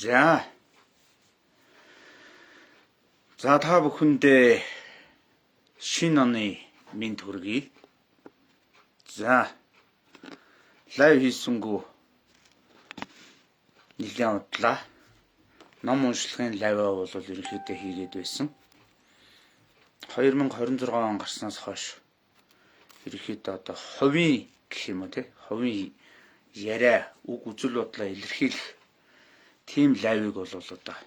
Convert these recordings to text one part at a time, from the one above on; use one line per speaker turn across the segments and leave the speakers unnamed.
За. За та бүхэндээ шинэ оны мэнд хүргэе. За. Live хийсэнгүү нэлээд удлаа. Ном уншлагын live аа бол ерөнхийдөө хийгээд байсан. 2026 он гарснаас хойш ерөнхийдөө одоо хувийн гэх юм уу те хувийн яриа үг үзэл бодлоо илэрхийлэх тийм live ыг бол одоо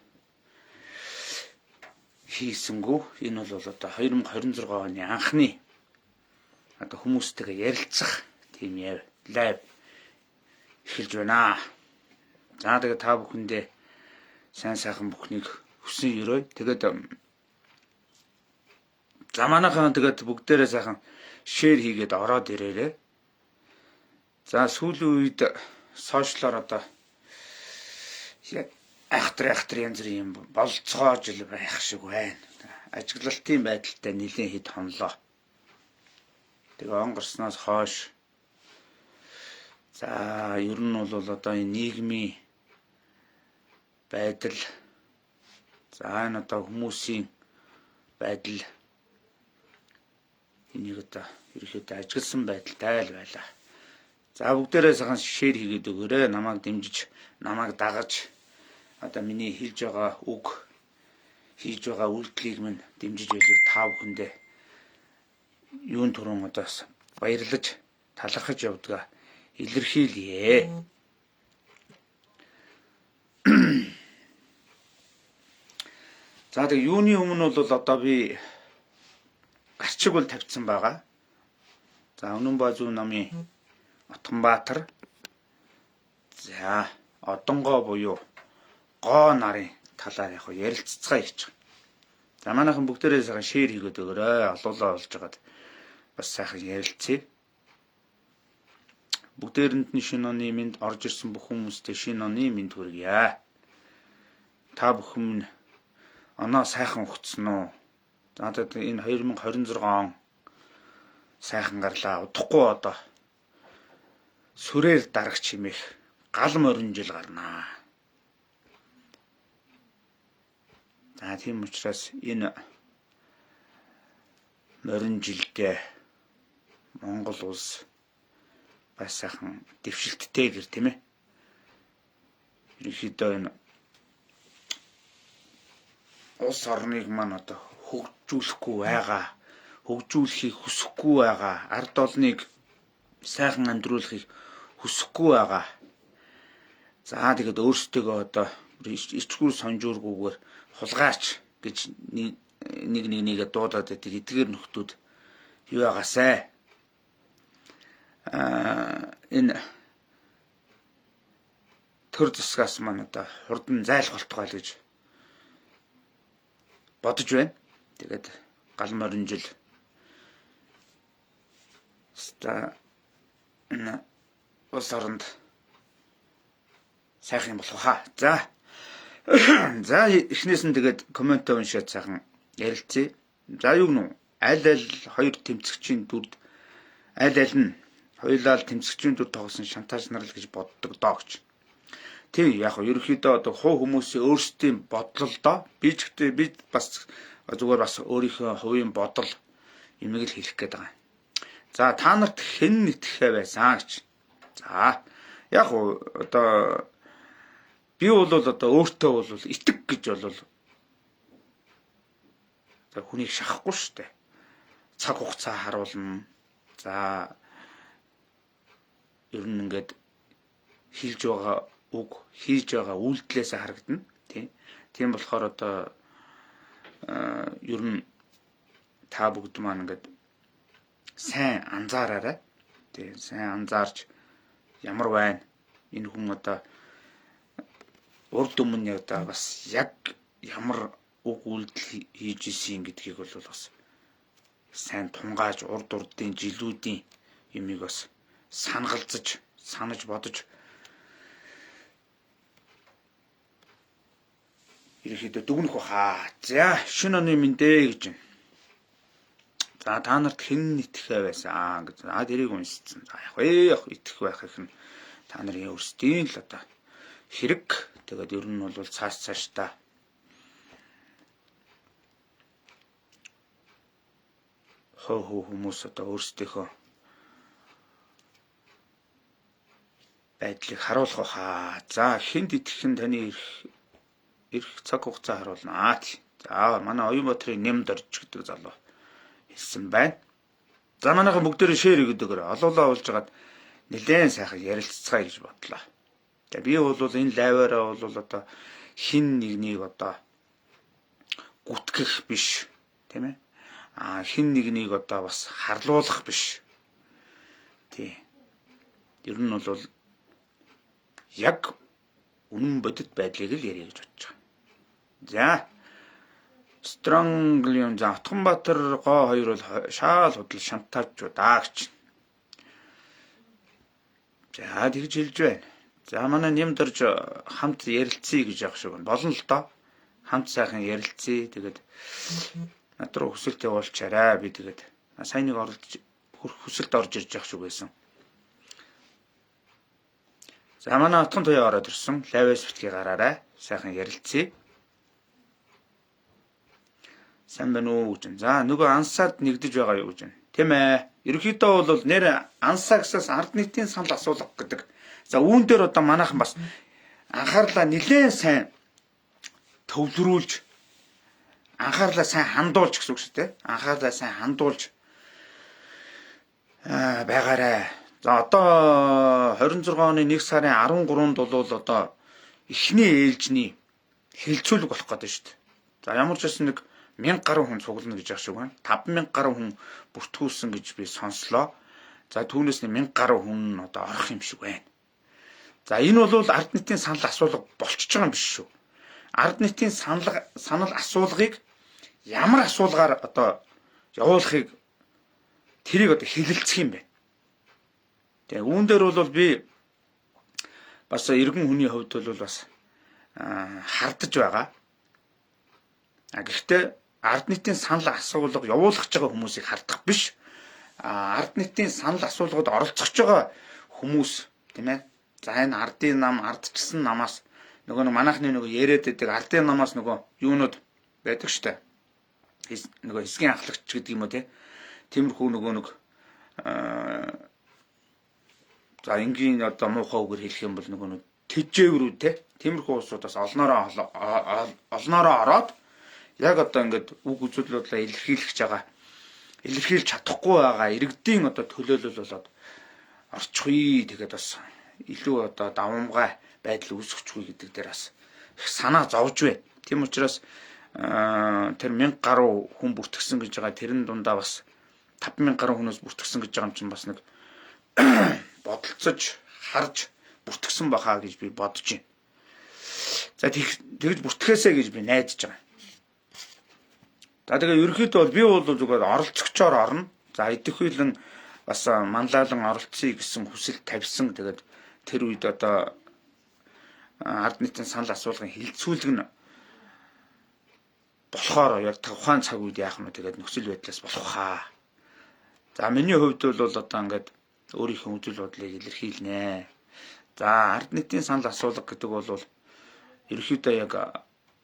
хийсэнгүү. Энэ бол одоо 2026 оны анхны одоо хүмүүстэйгээ ярилцах тийм live эхэлж байна. За тэгээд та бүхэндээ сайн сайхан бүхнийг хүсэн өрөөе. Тэгээд за манайхан тэгээд бүгдээрээ сайхан share хийгээд ороод ирээрээ. За сүүлийн үед social оор одоо айхтар айхтар янз бүрийн юм болцоож л байх шиг байна. Ажиглалтын байдалтай нэлээд хэд хонлоо. Тэгээ он гарснаас хойш за ер нь бол одоо энэ нийгмийн байдал, за энэ одоо хүмүүсийн байдал энийг одоо ерөөхдөө ажигласан байдалтай л байлаа. За бүгдээрээ сайхан share хийгээд өгөөрэй. Намайг дэмжиж, намайг дагаж одоо миний хэлж байгаа үг, хийж байгаа үйлдэлийг минь дэмжиж байлыг та бүхэндээ юун түрүүн одоо бас баярлаж талархаж явдгаа илэрхийлье. За тэг юуны өмнө бол одоо би гарчиг бол тавьсан байгаа. За Үнэн ба зүүн намын Отгонбаатар за Одонгоо буюу гоо нарын талаар яг ярилццгаая гэж байгаа. За манайхан бүгдээрээ сайхан share хийгээд өгөөрэй. Олоолаа болж байгаад бас сайхан ярилцъя. Бүгдээрэнд нь шинэ оны мэнд, орж ирсэн бүх хүмүүстээ шинэ оны мэнд хүргье. Та бүхэн оноо сайхан өгцсөн үү? За тэгээд энэ 2026 он сайхан гарлаа. Удахгүй одоо сүрээр дарагч химэх гал морин жил гарнаа. За тийм учраас энэ морин жилдээ Монгол улс бас сайхан дэвшилттэй гэр тийм ээ. Ерөнхийдөө энэ улс орныг маань одоо хөгжүүлэхгүй байгаа, хөгжүүлэхийг хүсэхгүй байгаа, ард олныг сайхан амьдруулахыг хүсэхгүй байгаа. За тэгээд өөрсдөө одоо ичгүүр сонжуургүйгээр хулгайч гэж нэг нэг нэгээ дуудаад байдаг эдгээр нөхдүүд юу ягаасай. Энэ төр засгаас маань одоо хурдан зайлах болтугай л гэж бодож байна. Тэгээд гал морин жил энэ улс оронд сайхан юм болох хаа. За. За эхнээс нь тэгээд comment оо уншаад сайхан ярилцъя. За юу гэнэ аль аль хоёр тэмцэгчийн дүрд аль аль нь хоёулаа л тэмцэгчийн дүр тоглосон шантаж нар л гэж боддог доо гэж. Тийм яг ерөнхийдөө одоо хувь хүмүүсийн өөрсдийн бодлол доо. Би ч гэхдээ би бас зүгээр бас өөрийнхөө хувийн бодол юмыг л хэлэх гээд байгаа. За та нарт хэн итгэхээ байсан гэж. За яг одоо би бол одоо өөртөө бол итэг гэж бол за хүнийг шахахгүй шүү дээ. Цаг хугацаа харуулна. За ер нь ингээд хэлж байгаа үг, хийж байгаа үйлдэлээс харагдана. Тийм. Тийм болохоор одоо ер нь та бүгд маань ингээд сайн анзаараарай. Тийм, сайн анзаарч ямар байна? Энэ хүн одоо урд өмнө одоо бас яг ямар үг үйлдэл хийж исэн гэдгийг бол бас сайн тунгааж урд урдын жилүүдийн юмыг бас санагалзаж, санаж бодож ерөнхийдөө дүгнэх баха. За, шинэ оны мэндэ гэж байна. За, та нарт хэн итгэх байсан гэж. За, тэрийг уншицсан. За, яг вэ яг итгэх байх их нь та нарын өөрсдийн л одоо хэрэг. Тэгээд ер нь бол цааш цаашдаа хувь хүмүүс одоо өөрсдийнхөө байдлыг харуулах баха. За, хүнд итгэх нь таны эрх цаг хугацаа харуулна. За, манай Оюунбаатарын Нэмд орж гэдэг залуу хэлсэн байна. За, манайхан бүгдээрээ share өгдөг. Олоолаа уулж хагаад нэлээд сайхан ярилццгаая гэж бодлоо. За, би бол энэ live аараа бол одоо хин нэгнийг одоо гүтгэх биш, тийм ээ. А хин нэгнийг одоо бас харлуулах биш. Тий. Ер нь бол яг үнэн бодит байдлыг л яриа гэж бодож байгаа. За, Стронглион за Отгонбаатар гоо хоёр бол шаал худал шантаажуудаа гэж. За, тэгж хэлж байна. За, манай Нэмдорж хамт ярилцъя гэж явах шиг байна. Болно л доо. Хамт сайхан ярилцъя. Тэгээд над руу хүсэлт явуулчаарай. Би тэгээд сайн нэг оролдож хүсэлт орж ирж явах шиг байсан. За, манай Отгон туяа ороод ирсэн. Live ээс битгий гараарай. Сайхан ярилцъя. Сайн байна уу гэж. За, нөгөө ансаад нэгдэж байгаа юу гэж. Тийм ээ. Ерөнхийдөө бол нэр ансаа гэсээс ард нийтийн санал асуулга гэдэг. За, үүн дээр одоо манайхан бас анхаарлаа нэлээд сайн төвлөрүүлж, анхаарлаа сайн хандуулж гэсэн үг шүү дээ. Анхаарлаа сайн хандуулж байгаарай. За, одоо 26 оны 1 сарын 13-нд бол одоо эхний ээлжний хилцүүлэг болох гэдэг шүү дээ. За, ямар ч байсан нэг 1000 гаруй хүн цуглана гэж яах шиг байна. 5000 гаруй хүн бүртгүүлсэн гэж би сонслоо. За, түүнээс 1000 гаруй хүн одоо орох юм шиг байна. За, энэ бол ард нийтийн санал асуулга болчихж байгаа юм биш шүү. Ард нийтийн санал асуулгыг ямар асуулгаар одоо явуулахыг тэрийг одоо хэлэлцэх юм байна. Тэгээ үүн дээр бол би бас иргэн хүний хувьд бол бас хардаж байгаа. А гэхдээ ард нийтийн санал асуулга явуулах гэж байгаа хүмүүсийг хардах биш. А ард нийтийн санал асуулгад оролцож байгаа хүмүүс, тийм ээ. За, энэ ардын нам, ардчилсан намаас нөгөө нэг манайхны нөгөө яриад байдаг ардын намаас нөгөө юунууд байдаг штэ. Нөгөө хэсгийн ахлагч гэдэг юм уу те. Тиймэрхүү нөгөө нэг за энгийн одоо муухай үгээр хэлэх юм бол нөгөө нэг тэжээврүү те. Тиймэрхүү улсууд бас олноороо ороод яг одоо ингээд үг үзүүлэл бодлоо илэрхийлэх гэж байгаа. Илэрхийлж чадахгүй байгаа иргэдийн одоо төлөөлөл болоод орчихъя. Тэгээд бас илүү одоо давамгай байдал үүсгэчихгүй гэдэг дээр бас их санаа зовж байна. Тийм учраас тэр 1000 гаруй хүн бүртгэсэн гэж байгаа тэрэн дундаа бас 5000 гаруй хүнээс бүртгэсэн гэж байгаа юм чинь бас нэг бодолцож харж бүртгэсэн баха гэж би бодож байна. За, тэгж бүртгэхээсэй гэж би найдаж байгаа. За, тэгээ ерөнхийдөө бол би бол зүгээр оролцогчоор орно. За, идэвхүйлэн бас манлайлан оролцъё гэсэн хүсэл тавьсан. Тэгээд тэр үед одоо ард нийтийн санал асуулгын хилцүүлэг нь болохоор яг тухайн цаг үед яах юм бэ? Тэгээд нөхцөл байдлаас болох хаа. За, миний хувьд бол одоо ингээд өөрийнхөө үзэл бодлыг илэрхийлнэ. За, ард нийтийн санал асуулга гэдэг бол ерөнхийдөө яг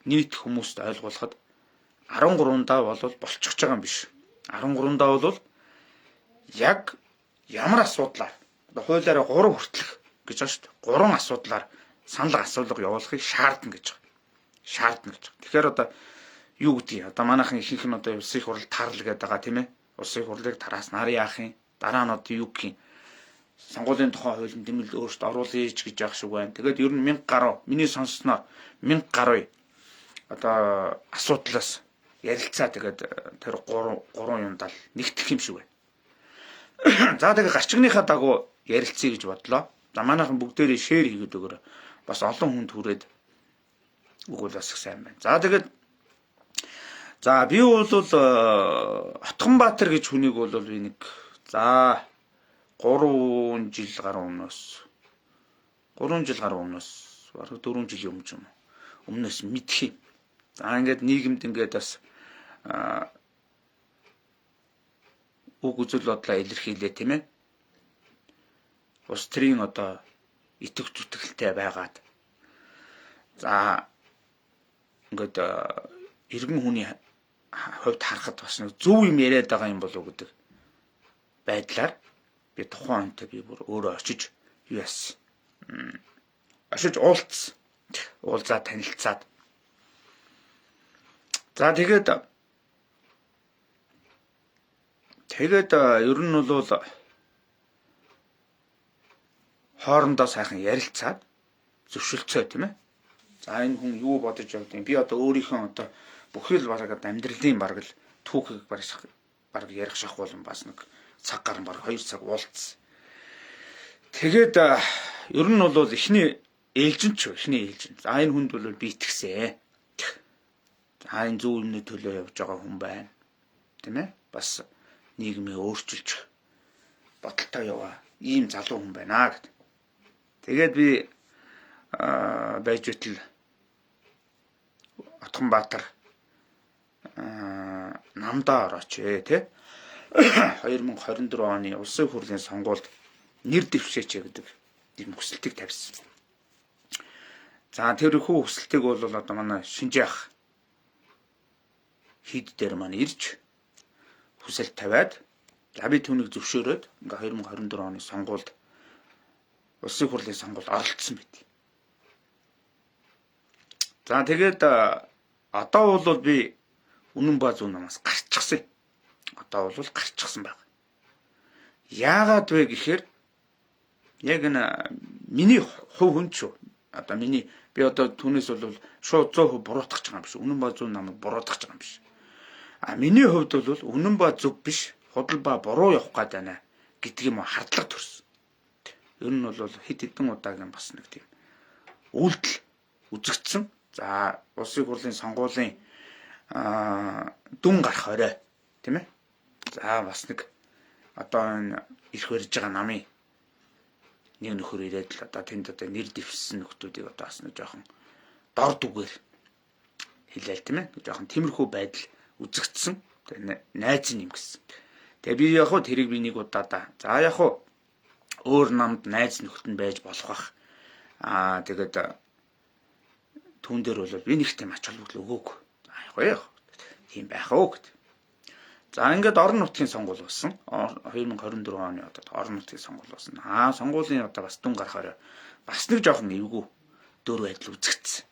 нийт хүмүүст ойлгуулахад 13-даа бол болчихж байгаа юм биш. 13-даа бол яг ямар асуудлаар одоо хуулиараа 3 хүртэлх гэж байгаа шүү дээ. 3 асуудлаар санал асуулга явуулахыг шаардна гэж байгаа. Шаардна гэж байгаа. Тэгэхээр одоо юу гэдгийг одоо манайхан ихэнх нь одоо улсын их хурл тарл гэдэг байгаа, тийм ээ. Улсын их хурлыг тарааснаар яах юм? Дараа нь одоо юу гэх юм? Сонгуулийн тухай хуулинд дэмэл өөрчлөлт оруулъя ч гэж яах шиг байна. Тэгээд ер нь 1000 гаруй миний сонссноор 1000 гаруй одоо асуудлаас ярилцаа тэгээд тэр 3 юмдал нэгтгэх юм шиг байна. За, тэгээд гарчигныхаа дагуу ярилцъя гэж бодлоо. За, манайхан бүгдээрээ share хийгээд өгөөрэй. Бас олон хүнд хүрээд өгвөл бас их сайн байна. За, тэгээд За би бол Отгонбаатар гэж хүнийг бол би нэг за 3 жил гаруй өмнөөс 3 жил гаруй өмнөөс бараг 4 жилийн өмнө юм өмнөөс мэдх юм. За ингээд нийгэмд ингээд бас үг үзэл бодлоо илэрхийлээ тийм ээ. Улс төрийн одоо итгэв зүтгэлтэй байгаад за ингээд иргэн хүний хувьд харахад бас нэг зөв юм яриад байгаа юм болов уу гэдэг байдлаар би тухайн хүнтэй би бүр өөрөө очиж юу яасан. Очиж уулзсан. Уулзаа танилцаад. За тэгээд ер нь бол хоорондоо сайхан ярилцаад зөвшөлдсөө тийм ээ. За энэ хүн юу бодож явдгийг би одоо өөрийнхөө одоо бүхий л бараг амьдралын бараг л түүхийг бараг ярих шах болон бас нэг цаг гарan бараг 2 цаг уулзсан. Тэгээд ер нь бол эхний ээлжин ч эхний ээлжин. За энэ хүнд бол би итгэсэн. За энэ зөв өмнө төлөө явж байгаа хүн байна. Тийм ээ? Бас нийгмийг өөрчилж бодолтой яваа ийм залуу хүн байна гэд. Тэгээд би байж битэл Отгонбаатар намдаа орооч ээ тэ 2024 оны улсын хурлын сонгуульд нэр дэвшээч гэдэг ийм хүсэлтийг тавьсан. За тэр хүү хүсэлтийг бол одоо манай Шинжээх хид дээр маань ирж хүсэлт тавиад за би түүнийг зөвшөөрөөд ингээ 2024 оны сонгуульд улсын хурлын сонгуульд оролцсон байт. За тэгээд одоо бол би үнэн ба зүүн намаас гарчихсан. Одоо бол гарчихсан байна. Яагаад вэ гэхээр яг энэ миний хувь хүн ч шүү. Одоо миний би одоо түүнээс бол шууд 100% буруутгах байгаа юм биш. Үнэн ба зүүн намайг буруутгах байгаа юм биш. А миний хувьд бол үнэн ба зөв биш, худал ба буруу явах гээд байна гэдэг юм хардлага төрсөн. Ер нь бол хэд хэдэн удаагийн бас нэг тийм үйлдэл үзэгдсэн. За улсын хурлын сонгуулийн дүн гарах орой тийм ээ. За бас нэг одоо энэ ирэх барьж байгаа намын нэг нөхөр ирээд л одоо тэнд одоо нэр дэвшсэн нөхдүүдийг одоо бас нэг жоохон дор дүгээр хэлээл тийм ээ. Жоохон тиймэрхүү байдал үзэгдсэн. Тэгээ найз нь юм гэсэн. Тэгээ би яг хуу тэрийг би нэг удаа да. За яг хуу өөр намд найз нөхдөд нь байж болох бах. Аа тэгээд түүн дээр бол би нэг тийм ач холбогдол өгөөгүй. За яг тийм байх уу гэд. За ингээд орон нутгийн сонгуул болсон. 2024 оны одоо орон нутгийн сонгуул болсон. Аа сонгуулийн одоо бас дүн гарахаар бас нэг жоохон эвгүй дөр байдал үзэгдсэн.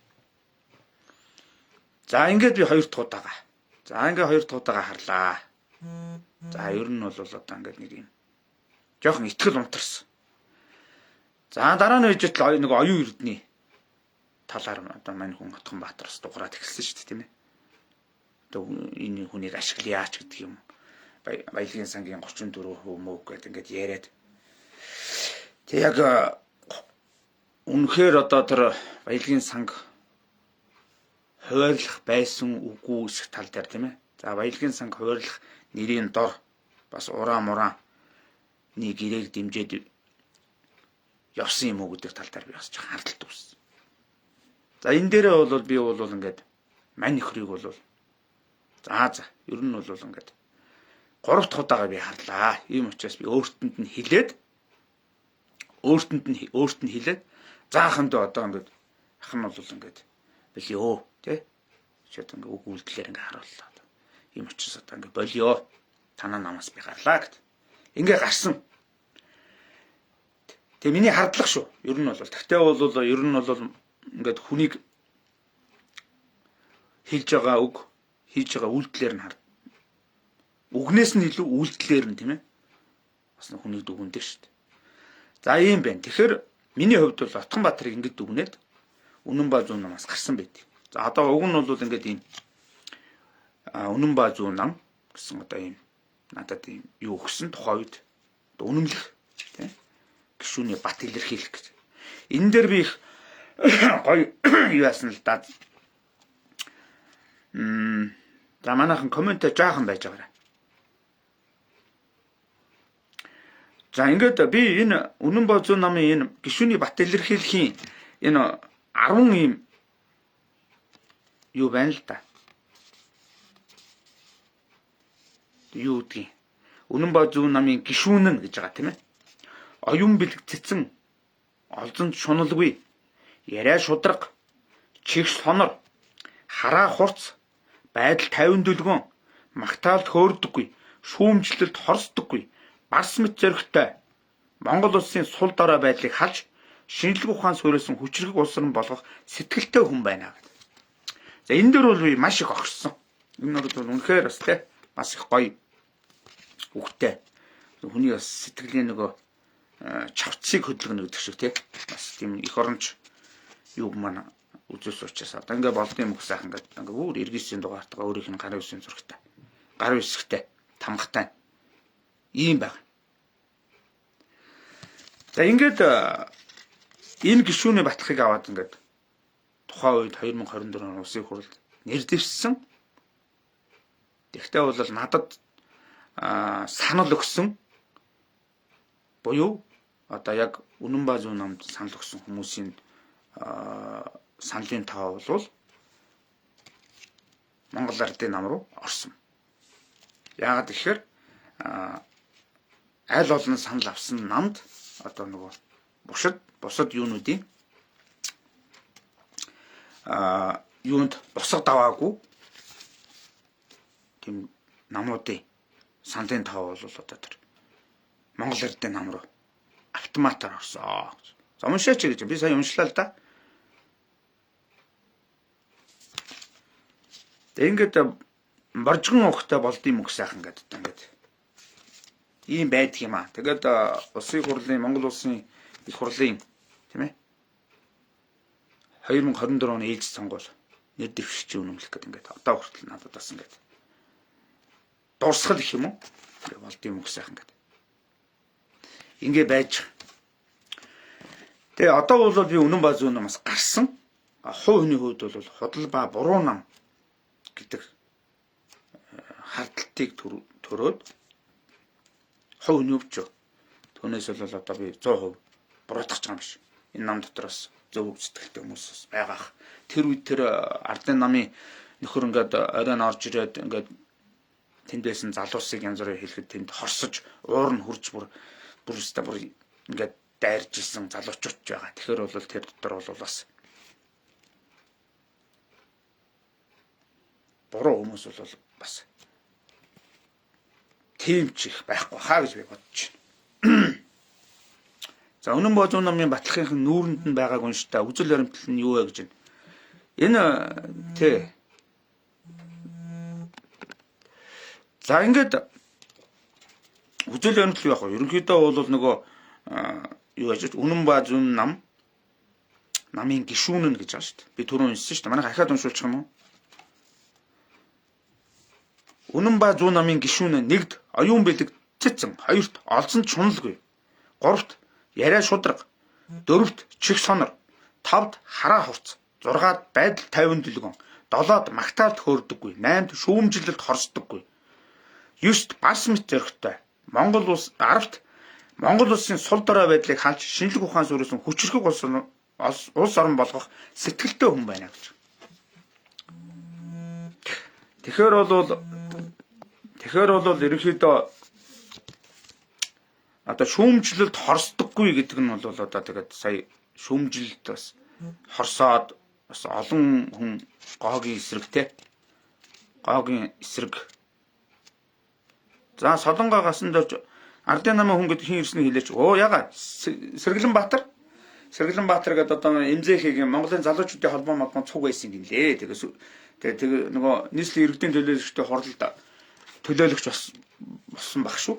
За ингээд би хоёр дахь удаага. За ингээд хоёр дахь удаага харлаа. За ер нь бол одоо ингээд нэг юм жоохон итгэл унтарсан. За дараа нь үжил нэг оюун эрдний талаар одоо мань хүн Отгонбаатараас дугаараад эхэлсэн шүү дээ тийм ээ. Одоо энэ хүнийг ашиглая ч гэдэг юм. Баялагын сангийн 34% мөг гэдэг ингээд яриад. Тэг яг үнэхээр одоо тэр баялагын санг хуваарлах байсан үгүй эсэх тал дээр тийм ээ. За баялагын санг хуваарлах нэрийн дор бас ураа мураа нэг гэрээг дэмжиж явсан юм уу гэдэг тал дээр би бас жоохон хардталт үүссэн. За энэ дээрээ бол би бол ингээд мань нөхрийг бол за ер нь бол ингээд 3 дахь удаага би харлаа. Ийм учраас би өөртөнд нь хэлээд өөрт нь хэлээд за аханд одоо ингээд ах нь бол ингээд болио тий. Шат ингээд үг үйлдэлээр ингээд харууллаа. Ийм учраас одоо ингээд болио. Танаа намаас би гарлаа гэд. Ингээ гарсан. Тэгээ миний хардлага шүү. Ер нь бол тэгтээ бол ер нь бол ингээд хүнийг хэлж байгаа үг хийж байгаа үйлдэлээр нь хар. Үгнээс нь илүү үйлдэлээр нь тийм ээ. Бас хүнийг дүгнэдэг шүү дээ. За ийм байна. Тэгэхээр миний хувьд бол Отгонбаатарыг ингэж дүгнээд үнэн ба зүүн намаас гарсан байт. За одоо уг нь бол ингээд ийм үнэн ба зүүн нам гэсэн одоо ийм надад ийм юу өгсөн тухайн үед одоо үнэмлэх тийм гишүүний бат илэрхийлэх гэж. Энэ дээр би их гоё юу яасан л да. За манайхан коммент жаахан байж байгаарай. За ингээд би энэ Үнэн ба зүүн намын энэ гишүүний бат илэрхийлэхийн энэ 10 ийм юу байна л да. Юу гэдгийг. Үнэн ба зүүн намын гишүүн нь гэж байгаа тийм ээ. Оюун бэлэг цэцэн олзонд шуналгүй яриа шудраг чих сонор хараа хурц байдал 50 дүлгөн магтаалд хөөрдөггүй шүүмжлэлд хорсдоггүй барс мэт зөрөгтэй Монгол улсын сул дорой байдлыг халж шинжлэх ухаан суурилсан хүчрхэг улс орон болгох сэтгэлтэй хүн байна гэдэг. За энэ дээр бол би маш их огшсон. Энэ бол үнэхээр бас те бас их гоё үгтэй. Хүний бас сэтгэлийн нөгөө чавцыг хөдөлгөнө гэдэг шиг те бас тийм их оронч юу маань үзүүлсэн учраас одоо ингээ болдсон юм сайхан ингээд ингээ бүр эргэсийн дугаартаа өөрийнх нь гарын үсгийн зурагтай гарын үсгтэй тамгатай ийм баг. За ингээд энэ гишүүний батлахыг аваад ингээд тухайн үед 2024 оны улсын хурлд нэр дэвшсэн. Тэгвэл бол надад санал өгсөн буюу одоо яг Үнэн ба зүүн намд санал өгсөн хүмүүсийн саналын тоо бол Монгол ардын нам руу орсон. Яагаад гэхээр аль олон санал авсан намд одоо нөгөө бусад юунуудын юунд босго даваагүй тийм намуудын саналын тоо бол одоо тэр Монгол ардын нам руу автоматар орсон. За уншаач гэж би сая уншлаа л да. Тэг ингээд боржгон ухтай болд юм үг сайхан гэдэг ингээд ийм байдаг юм аа. Тэгээд улсын хурлын Монгол улсын их хурлын тийм ээ 2024 оны ээлж сонгуул нэр дэвшигчийн үнэмлэх гэдэг ингээд одоо хүртэл надад бас ингээд дурсгал их юм уу? Болд юм үг сайхан гэдэг. Ингээ байж. Тэгээ одоо бол би Үнэн ба зүүн намаас гарсан. Хувь хүний хувьд бол худал ба буруу нам гэдэг хардталтыг төрөөд хувь хүний өвчөө. Түүнээс бол одоо би 100% буруутгах юм биш. Энэ нам дотор бас зөв сэтгэлтэй хүмүүс бас байгаах. Тэр үед тэр ардын намын нөхөр ингээд оройн орж ирээд ингээд тэнд байсан залуусыг янз бүрээр хэлэхэд тэнд хорсож уур нь хурж бүр өстө бүр ингээд дайрж исэн залуучууд ч байгаа. Тэгэхээр бол тэр дотор бол бас буруу хүмүүс бол бас тийм ч их байхгүй хаа гэж би бодож байна. За Үнэн ба зүүн намын батлахын нүүрэнд нь байгааг уншдаа үзэл баримтлал нь юу вэ гэж байна. Энэ тий. За ингээд үзэл баримтлал яг ерөнхийдөө бол нөгөө юу яаж Үнэн ба зүүн нам намын гишүүн нь гэж байгаа шүү дээ. Би түрүүн уншсан шүү дээ. Манайх ахаад уншуулчих юм уу? Үнэн ба зүүн намын гишүүн нэгд оюун бэлэг цэцэн, хоёрт олзонд шуналгүй, гуравт яриа шудраг, дөрөвт чих сонор, тавд хараа хурц, зургаад байдал 50 дэлгэн, долоод магтаалд хөөрдөггүй, наймд шүүмжлэлд хорсдоггүй, ёст барс мэт зөрөгтэй, Монгол улс 10-т Монгол улсын сул дорой байдлыг халж шинжлэх ухаан суурилсан хүчрхэг улс орон болгох сэтгэлтэй хүн байна гэж. Тэгэхээр бол ерөнхийдөө одоо шүүмжлэлд хорсдоггүй гэдэг нь бол одоо тэгээд сая шүүмжлэлд бас хорсоод бас олон хүн гоогийн эсрэг те гоогийн эсрэг. За Солонгоо гасан дөрж ардын намын хүн гэдэг хин ирснийг хэлээч. Оо яга Сэргэлэн Баатар. Сэргэлэн Баатар гэдэг одоо МЗХ-ийн Монголын залуучуудын холбоо молбон цуг байсан гинлээ. Тэгээ тэгээ нөгөө нийслэлийн иргэдийн төлөөлөгчдийн хурлд төлөөлөгч бас болсон баг шүү.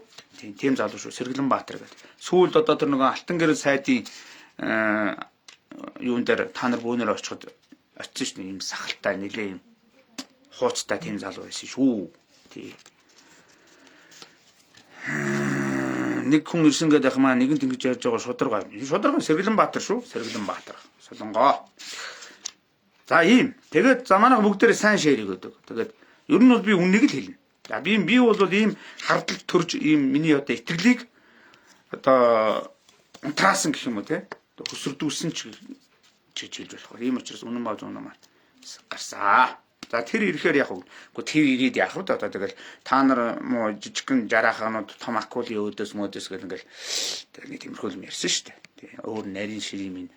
Тийм залуу шүү. Сэргэлэн Баатар гэдэг. Сүүлд одоо тэр нөгөө Алтан гэрэл сайдын юун дээр та нар бөөнөр очиход очсон шүү дээ. Ийм сахалтай нилээ юм хууцтай тийм залуу байсан шүү. Тий. Нэг хүн ирсэн гэдэг маа нэгэнт ингэж ярьж байгаа шударга. Шударга Сэргэлэн Баатар шүү. Сэргэлэн Баатар. Солонгоо. За ийм. Тэгээд за манайх бүгдээрээ сайн шеэр өгдөг. Тэгээд Ер нь бол би үннийг л хэлнэ. За би бол ийм хардал төрж ийм миний одоо итгэлийг одоо унтраасан гэх юм уу те хөсөрдүүлсэн ч гэж хэлж болох. Ийм учраас үнэн ба зүүн намаар гарсаа. За тэр ирэхээр яг үгүй тэр ирээд яах вэ? Одоо тэгэл та нар муу жижигхэн жарааханууд том акулын өөдөөс мөөдөөс гэл ингээл тэгэл нэг тиймэрхүү юм ярьсан шүү дээ. Тий. Өөр нарийн ширийн минь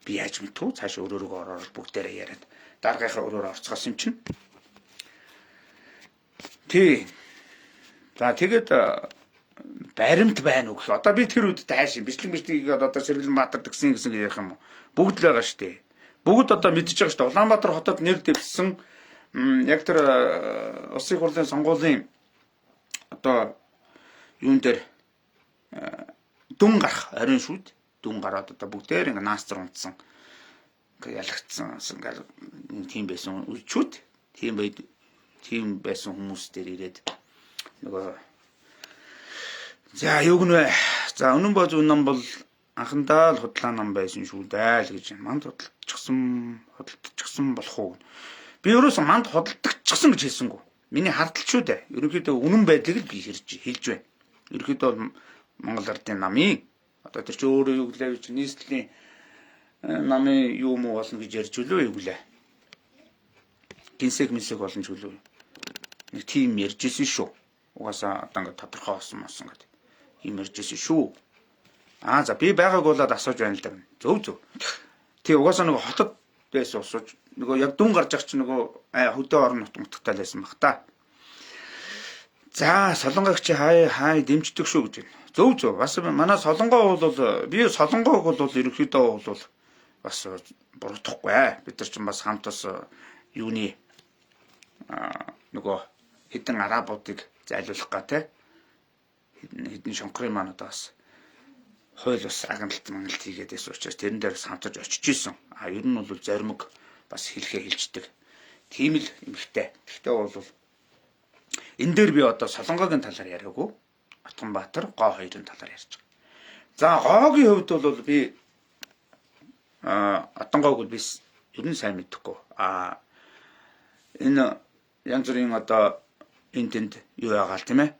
би яаж мэдв? Цааш өөр өөргөө ороод бүгдээрээ яриад даргийнхаа өөрөөр орцгосон юм чинь. Тий. За тэгээд баримт байна уу гэх. Одоо би тэр үед тааш бичлэг бичлэгийг одоо Сэргэлэн Баатар тэгсэн гэсэн ярих юм уу? Бүгд л байгаа шүү дээ. Бүгд одоо мэдчихэж байгаа шүү дээ. Улаанбаатар хотод нэр дэвссэн яг тэр улсын хурлын сонгуулийн одоо юун дээр дүн гарах оройн шүд дүн гараад одоо бүгдээр ингээ наастар унтсан ингээ ялагдсан ингээ тийм байсан үчүүд тийм байд тийм байсан хүмүүс дээр ирээд нөгөө за юу гэнэ за үнэн боз үнэн бол анхандаа л худлаа нам байсан шүү дээ л гэж манд худалдчихсан болох уу. Би ерөөсөн манд худалдагчсан гэж хэлсэнгүй. Миний хардтал шүү дээ. Ерөнхийдөө үнэн байдлыг л би хэлж байна. Ерөнхийдөө бол Монгол Ардын намын одоо тэр чи өөрөө юу гэлээ чи нийслэлийн намын юу муу болно гэж ярьж үлээ юу гэлээ. Гинсэг минсэг болно ч үлээ. Нэг тийм ярьж исэн шүү. Угаасаа одоо ингээд тодорхой болсон болсон гэдэг. Ийм ярьж исэн шүү. Аа за би байгааг болоод асууж байна л да. Зөв зөв. Тий угаасаа нөгөө хотод байсан усууж нөгөө яг дүн гарч ах чинь нөгөө хөдөө орон нутг мутагтай л байсан бах та. За солонгогч хай хай дэмждэг шүү гэж байна. Зөв зөв. Бас манай солонгоо бол би солонгоог бол ерөнхийдөө бол бас буруутгахгүй. Бид нар чинь бас хамт бас юуны нөгөө хэдэн арабуудыг зайлуулах га те. Хэдэн шонхрын маань одоо бас хууль бас агналт маналт хийгээд байсан учраас тэрэн дээр бас хамтарч очиж исэн. А ер нь бол зоримог бас хэлхээ хэлждэг. Тийм л эмхтэй. Гэхдээ бол энэ дээр би одоо солонгогийн талаар яриаггүй. Отгонбаатар гоо хоёрын талаар ярьж байгаа. За гоогийн хувьд бол би Отонгоог бол би ер нь сайн мэдэхгүй. А энэ янз бүрийн одоо энэ тэнд юу яагаал тийм ээ.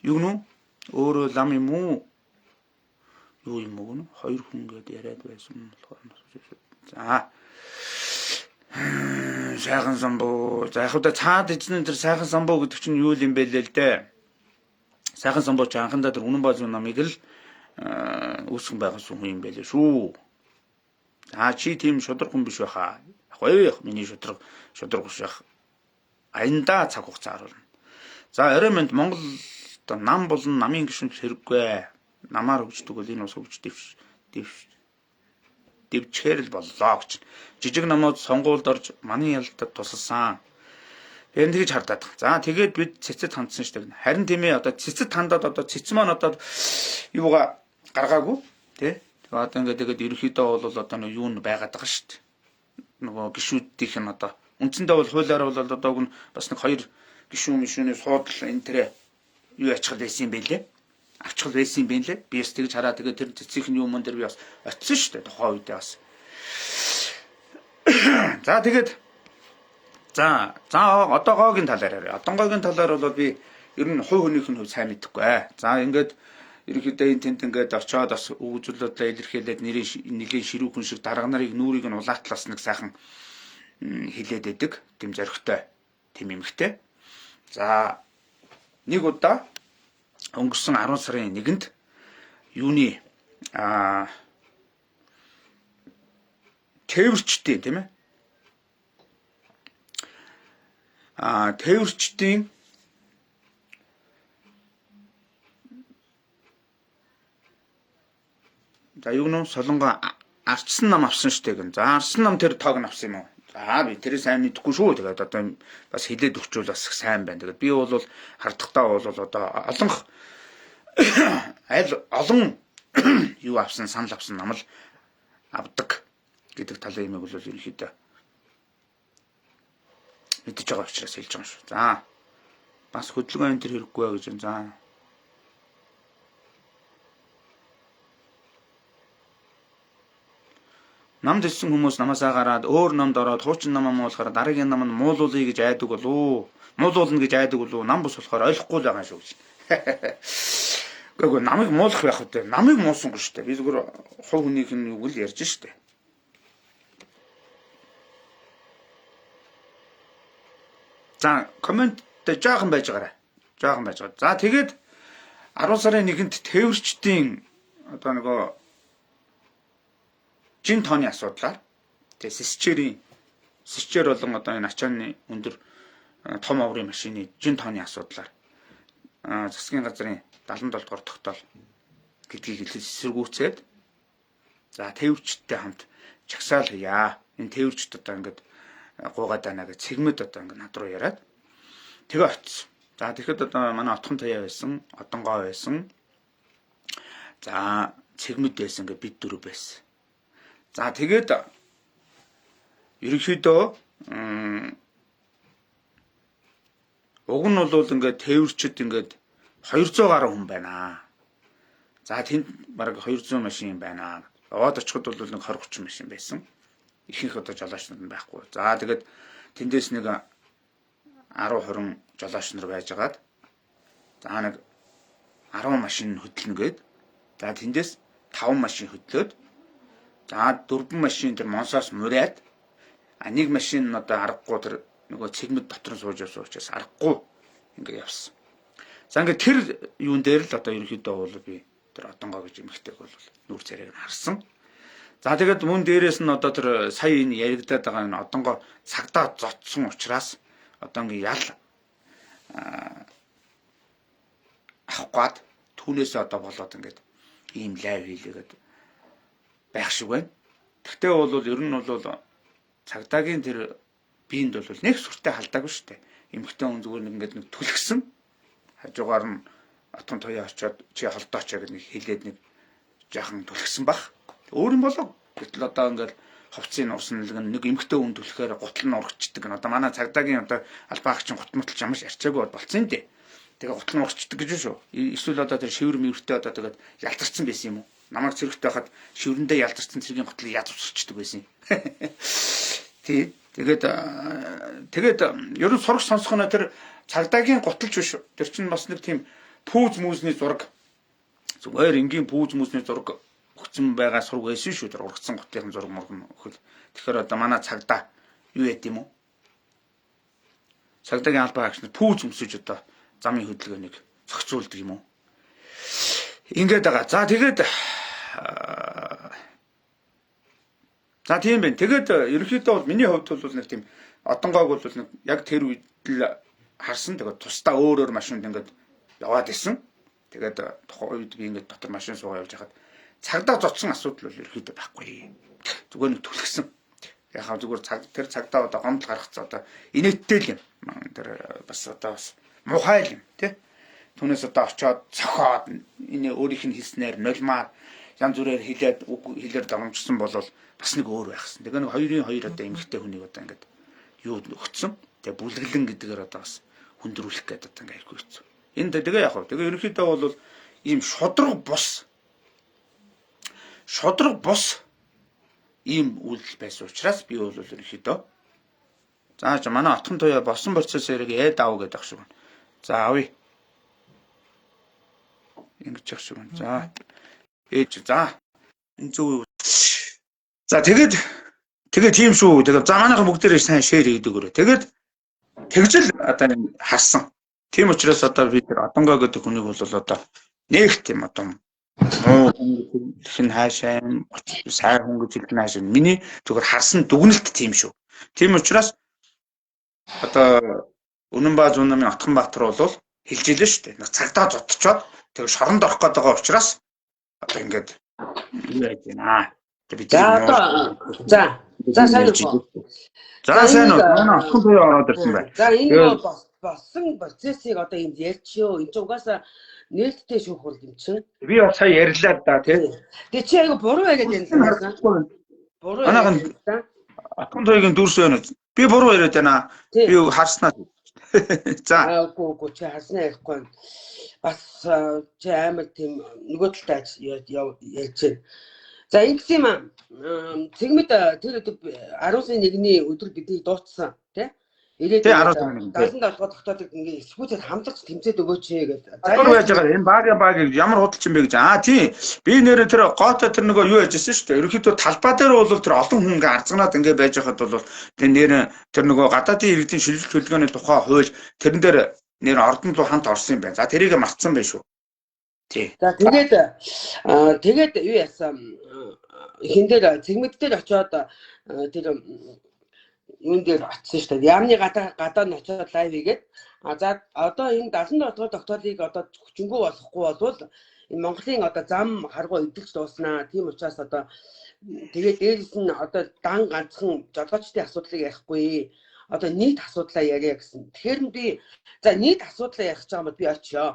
Юу нү? Өөрөө лам юм уу? Юу юм уу гэнэ? Хоёр хүн гээд яриад байсан болохоор. За. Сайхан самбуу. За яг удаа цаад эзэн тэр сайхан самбуу гэдэг чинь юу юм бэ лээ л дээ. Сайхан самбуу чи анхандаа тэр үнэн бааз намыг л үүсгэн байгуулсан хүн юм байлээ шүү. За чи тийм шудраг хүн биш байхаа. Яг вэ миний шудраг биш байх. Аяндаа цаг хугацаа харуулна. За орой минь Монгол одоо нам болон намын гишүүн хэрэггүй. Намаар хөгждөг бол энэ ус хөгж дэвчээр л боллоо гэж. Жижиг намууд сонгуульд орж манай ялалтад тусалсан. Би энэ тэгж хардаад. За тэгээд бид цэцэд хандсан шүү дээ. Харин тийм ээ одоо цэцэд хандаад одоо цэц маань одоо юугаа гаргаагүй тий. Тэгээ одоо ингээд тэгээд ерөнхийдөө бол одоо нэг юу н байгаад байгаа шүү дээ. Нөгөө гишүүдийнх нь одоо үндсэндээ бол хуулиар бол одоо уг нь бас нэг хоёр гишүүн мишүүний суудал энэ тэрэ юу ячгал байсан юм бэлээ. Авчгал байсан юм бэ лээ. Би бас тэгж хараа тэгээд тэр цэцгийн юм юм дээр би бас очсон шүү дээ тухайн үедээ бас. За тэгээд за одоо гоогийн талаар яриа. Одонгоогийн талаар бол би ер нь хувь хүнийх нь хувь сайн мэдэхгүй. За ингээд ерөнхийдөө энэ тэнд ингээд очиод бас өгүүлбэрүүдээ илэрхийлээд нэрийн ширүүхэн шиг дарга нарыг нүрийг нь улаатлаас нэг сайхан хилээд идэг. Тэм зоригтой тэм эмхтэй. За нэг удаа өнгөрсөн 10 сарын 1-нд юуны тээвэрчдийн тийм ээ. Тээвэрчдийн за юу нөө солонгоо арчсан нам авсан штэ гэн. За арчсан нам тэр тоог нь авсан юм уу? За би тэрийг сайн мэдэхгүй шүү. Тэгээд одоо бас хилээд өгчүүл бас сайн байна. Тэгээд би бол хардахтаа бол одоо олонх аль олон юу авсан санал авсан нам л авдаг гэдэг талын юмыг бол ерөнхийдөө мэдэж байгаа учраас хэлж байгаа шүү. За бас хөдөлгөөн энэ төр хэрэггүй гэж. За Намд хэлсэн хүмүүс намаасаа гараад өөр намд ороод хуучин намаа муулахаар дараагийн нам нь муулуулъя гэж айдаг болов. Муулуулна гэж айдаг болов. Нам бус болохоор ойлгохгүй л байгаа шүү гэж. Үгүй намыг муулах байх үү? Намыг муусангүй шүү дээ. Би зүгээр хувь хүнийх нь үг л ярьж шүү дээ. За коммент дээр жаахан байж байгаарай. Жаахан байж байгаа. За тэгээд 10 сарын 1-нд тээвэрчдийн одоо нөгөө жин тооны асуудлаар тэгээ сесчерийн сесчер болон одоо энэ ачааны өндөр том оврын машины жин тооны асуудлаар засгийн газрын 77 дугаар тогтоол гэдгийг эсэргүүцээд за тээвэрчдтэй хамт жагсаал хийя. Энэ тээвэрчд одоо ингээд гуугаад байна гэж цэгмэд одоо ингээд над руу яриад тэгээ очсон. За тэгэхэд одоо манай Отхон Таяа байсан, Одонгоо байсан. За цэгмэд байсан ингээд бид дөрөв байсан. За тэгээд ерөнхийдөө уг нь бол ингээд тээвэрчд ингээд 200 гаруй хүн байна. За тэнд бараг 200 машин байна. Яваад очиход бол нэг 20 30 машин байсан. Ихэнх одоо жолооч нар нь байхгүй. За тэгээд тэндээс нэг 10 20 жолооч нар байжгаад за нэг 10 машин хөдлөнө гээд за тэндээс 5 машин хөдлөөд за 4 машин тэр Монсоос мураад а нэг машин нь одоо аргагүй тэр нөгөө цэгмэд дотор нь сууж явсан учраас аргагүй ингээ явсан. За ингээ тэр юун дээр л одоо ерөнхийдөө бол би тэр Одонгоо гэж эмэгтэйг бол нүүр царайг нь харсан. За тэгээд мөн дээрээс нь одоо тэр сая энэ яригадаад байгаа энэ Одонгоо цагдаа зодсон учраас одоо ингээ ял авах гад түүнээс одоо болоод ингээд ийм лайв хийлээгээд байх шиг байна. Тэгтээ бол ер нь бол цагдаагийн тэр биед бол нэг сүртэй халдаагүй шүү дээ. Эмэгтэй хүн зүгээр нэг ингээд нэг түлхсэн. Хажуугаар нь Отхон Туяа очиод чи холдооч гэж нэг хэлээд нэг жаахан түлхсэн бах. Өөр юм болов. Гэтэл одоо ингээд хувцсыг нурсан нэг эмэгтэй хүн түлхэхээр гутал нь урагчдаг. Одоо манай цагдаагийн одоо албаагчин гут муталж ямар ч арчаагүй болцсон юм дээ. Тэгээ гутал нь урагчдаг гэж шүү. Эсвэл одоо тэр шивэр мэвэртэй одоо тэгээд ялзарсан байсан юм уу? Намайг цэрэгт байхад шиврэндээ ялзарсан цэргийн гутлыг яаж усчдаг байсан юм. Тий. Тэгээд тэгээд ер нь сурах сонсох нь тэр цагдаагийн гуталж биш. Тэр чинь бас нэг тийм пүүз үүзний зураг зүгээр энгийн пүүз үүзний зураг өгсөн байгаа сураг байсан шүү. Тэр ургацсан гутлын зураг мураг өгөл. Тэгэхээр одоо манай цагдаа юу яд юм уу? Цагдаагийн албан агч нар пүүз өмсөж одоо замын хөдөлгөөнийг зохицуулдаг юм уу? Ингээд байгаа. За тэгээд за тийм байна. Тэгээд ерөнхийдөө бол миний хувьд бол нэг тийм Одонгоог бол нэг яг тэр үед л харсан. Тэгээд тусдаа өөр өөр машинд ингээд яваад исэн. Тэгээд тухайн үед би ингээд дотор машин суугаа явж байхад цагдаа зодсон асуудал бол ерөнхийдөө байхгүй. Зүгээр нэг түлхсэн. Яг хаа зүгээр цаг тэр цагдаа одоо гомдол гаргацсан одоо инээдтэй л юм. Тэр бас одоо бас мухай л юм тий. Түүнээс одоо очиод цохоод энэ өөрийнх нь хэлснээр нулимаар янз бүрээр хэлээд үг хэлээр дагамжсан бол бас нэг өөр байхсан. Тэгээ нэг хоёрын хоёр одоо эмэгтэй хүнийг одоо ингээд юу өгцөн. Тэгээ бүлэглэн гэдгээр одоо бас хүндрүүлэх гэдэг одоо ингээд айгүй хэцүү. Энэ тэгээ яг хав. Тэгээ ерөнхийдөө бол ийм шудраг бус ийм үйлдэл байсан учраас би бол ерөнхийдөө за чи манай Отхон Туяа болсон процесс яриг ээд ав гэдэг ах шиг байна. За авъя. Ингэж ах шиг байна. За ээж за энэ зөв. За тэгээд тэгээ тийм шүү. Тэгээд за манайхан бүгдээрээ сайн шеэр хийдэг өрөө. Тэгээд тэгжэл одоо энэ харсан. Тийм учраас одоо би тэр Одонгоо гэдэг хүнийг бол одоо нэг тийм одоо муу хүн гэж хэлэх нь хаашаа сайн хүн гэж хэлэх нь хаашаа. Миний зүгээр харсан дүгнэлт тийм шүү. Тийм учраас одоо Үнэнбаа зүүн намын Отхон Баатар бол хэлж илээ шүү дээ. Нэг цагдаа зодчоод тэгээ шоронд орох гээд байгаа учраас одоо ингээд юу яаж байна. Тэгээ би
За одоо за за сайн уу?
За сайн уу? Манай Отхон Туяа ороод ирсэн байна.
За энэ болсон процессыг одоо энд ярьчихё. Энд чинь угаасаа нээлттэй шүүх хурал юм чинь.
Би бас сая ярьлаа да тий.
Тэгээ чи айгу буруу яриад байна. Буруу
Манайхан
яриад байна.
Отхон Туяагийн дүрс байна. Би буруу яриад байна.
Тий.
Би харснаа. За.
Аа үгүй үгүй чи харснаа ярихгүй байна. Бас чи амар тийм нөгөө талтай ярьж байна. За ингэсэн юм аа. Цэгмэд тэр өдөр 10 сарын 1-ний өдөр биднийг дуудсан тий. Ирээд
Тий 10 сарын 1.
77 дугаар тогтоолыг ингээ эсвүүцээр хамтарч тэмцээд өгөөч гэдэг.
За яаж байгаа энэ багийн баг ямар худалч юм бэ гэж. Аа тий. Би нэрээ тэр гоотой тэр нөгөө юу яжсэн шүү дээ. Ерөнхийдөө талбай дээр бол тэр олон хүн ингээ арзганаад ингээ байж байхад бол тэр нэр тэр нөгөө гадаадын иргэдийн шилжилт хөдөлгөөний тухай хууль тэрэн дээр нэр ордон руу хамт орсон юм байна. За тэрийг мартсан байх шүү. Тий.
За тэгээд тэгээд юу яасан хин дээр цэгмэд дээр очиод тэр юун дээр очсон шүү дээ. Яамны гадаа нь очиод live хийгээд а за одоо энэ 77 дугаар тогтоолыг одоо хүчингү болохгүй болвол энэ Монголын одоо зам харгуй эдэлж дууснаа. Тийм учраас одоо тэгээд дээрэс нь одоо дан ганцхан жолоочдын асуудлыг ярихгүй. Одоо нийт асуудлаа яриа гэсэн. Тэгэхээр би за нийт асуудлаа ярих гэж байгаа юм би очиё.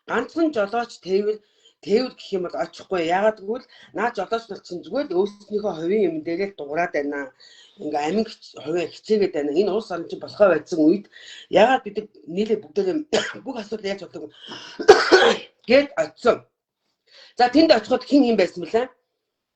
Ганцхан жолооч тээвэр гэх юм бол очихгүй. Яагаад гэвэл наа жолооч нар чинь зүгээр л өөрснийхөө хувийн юм дээрээ л дуурайд байна. Ингээ амин хувиа хичээгээд байна. Энэ улс орн чинь болохоо байсан үед яагаад бид нар нийлээ бүгдээрээ бүх асуудал яаж болдог гээд очисон. За тэнд очиход хэн юм байсан бэлээ?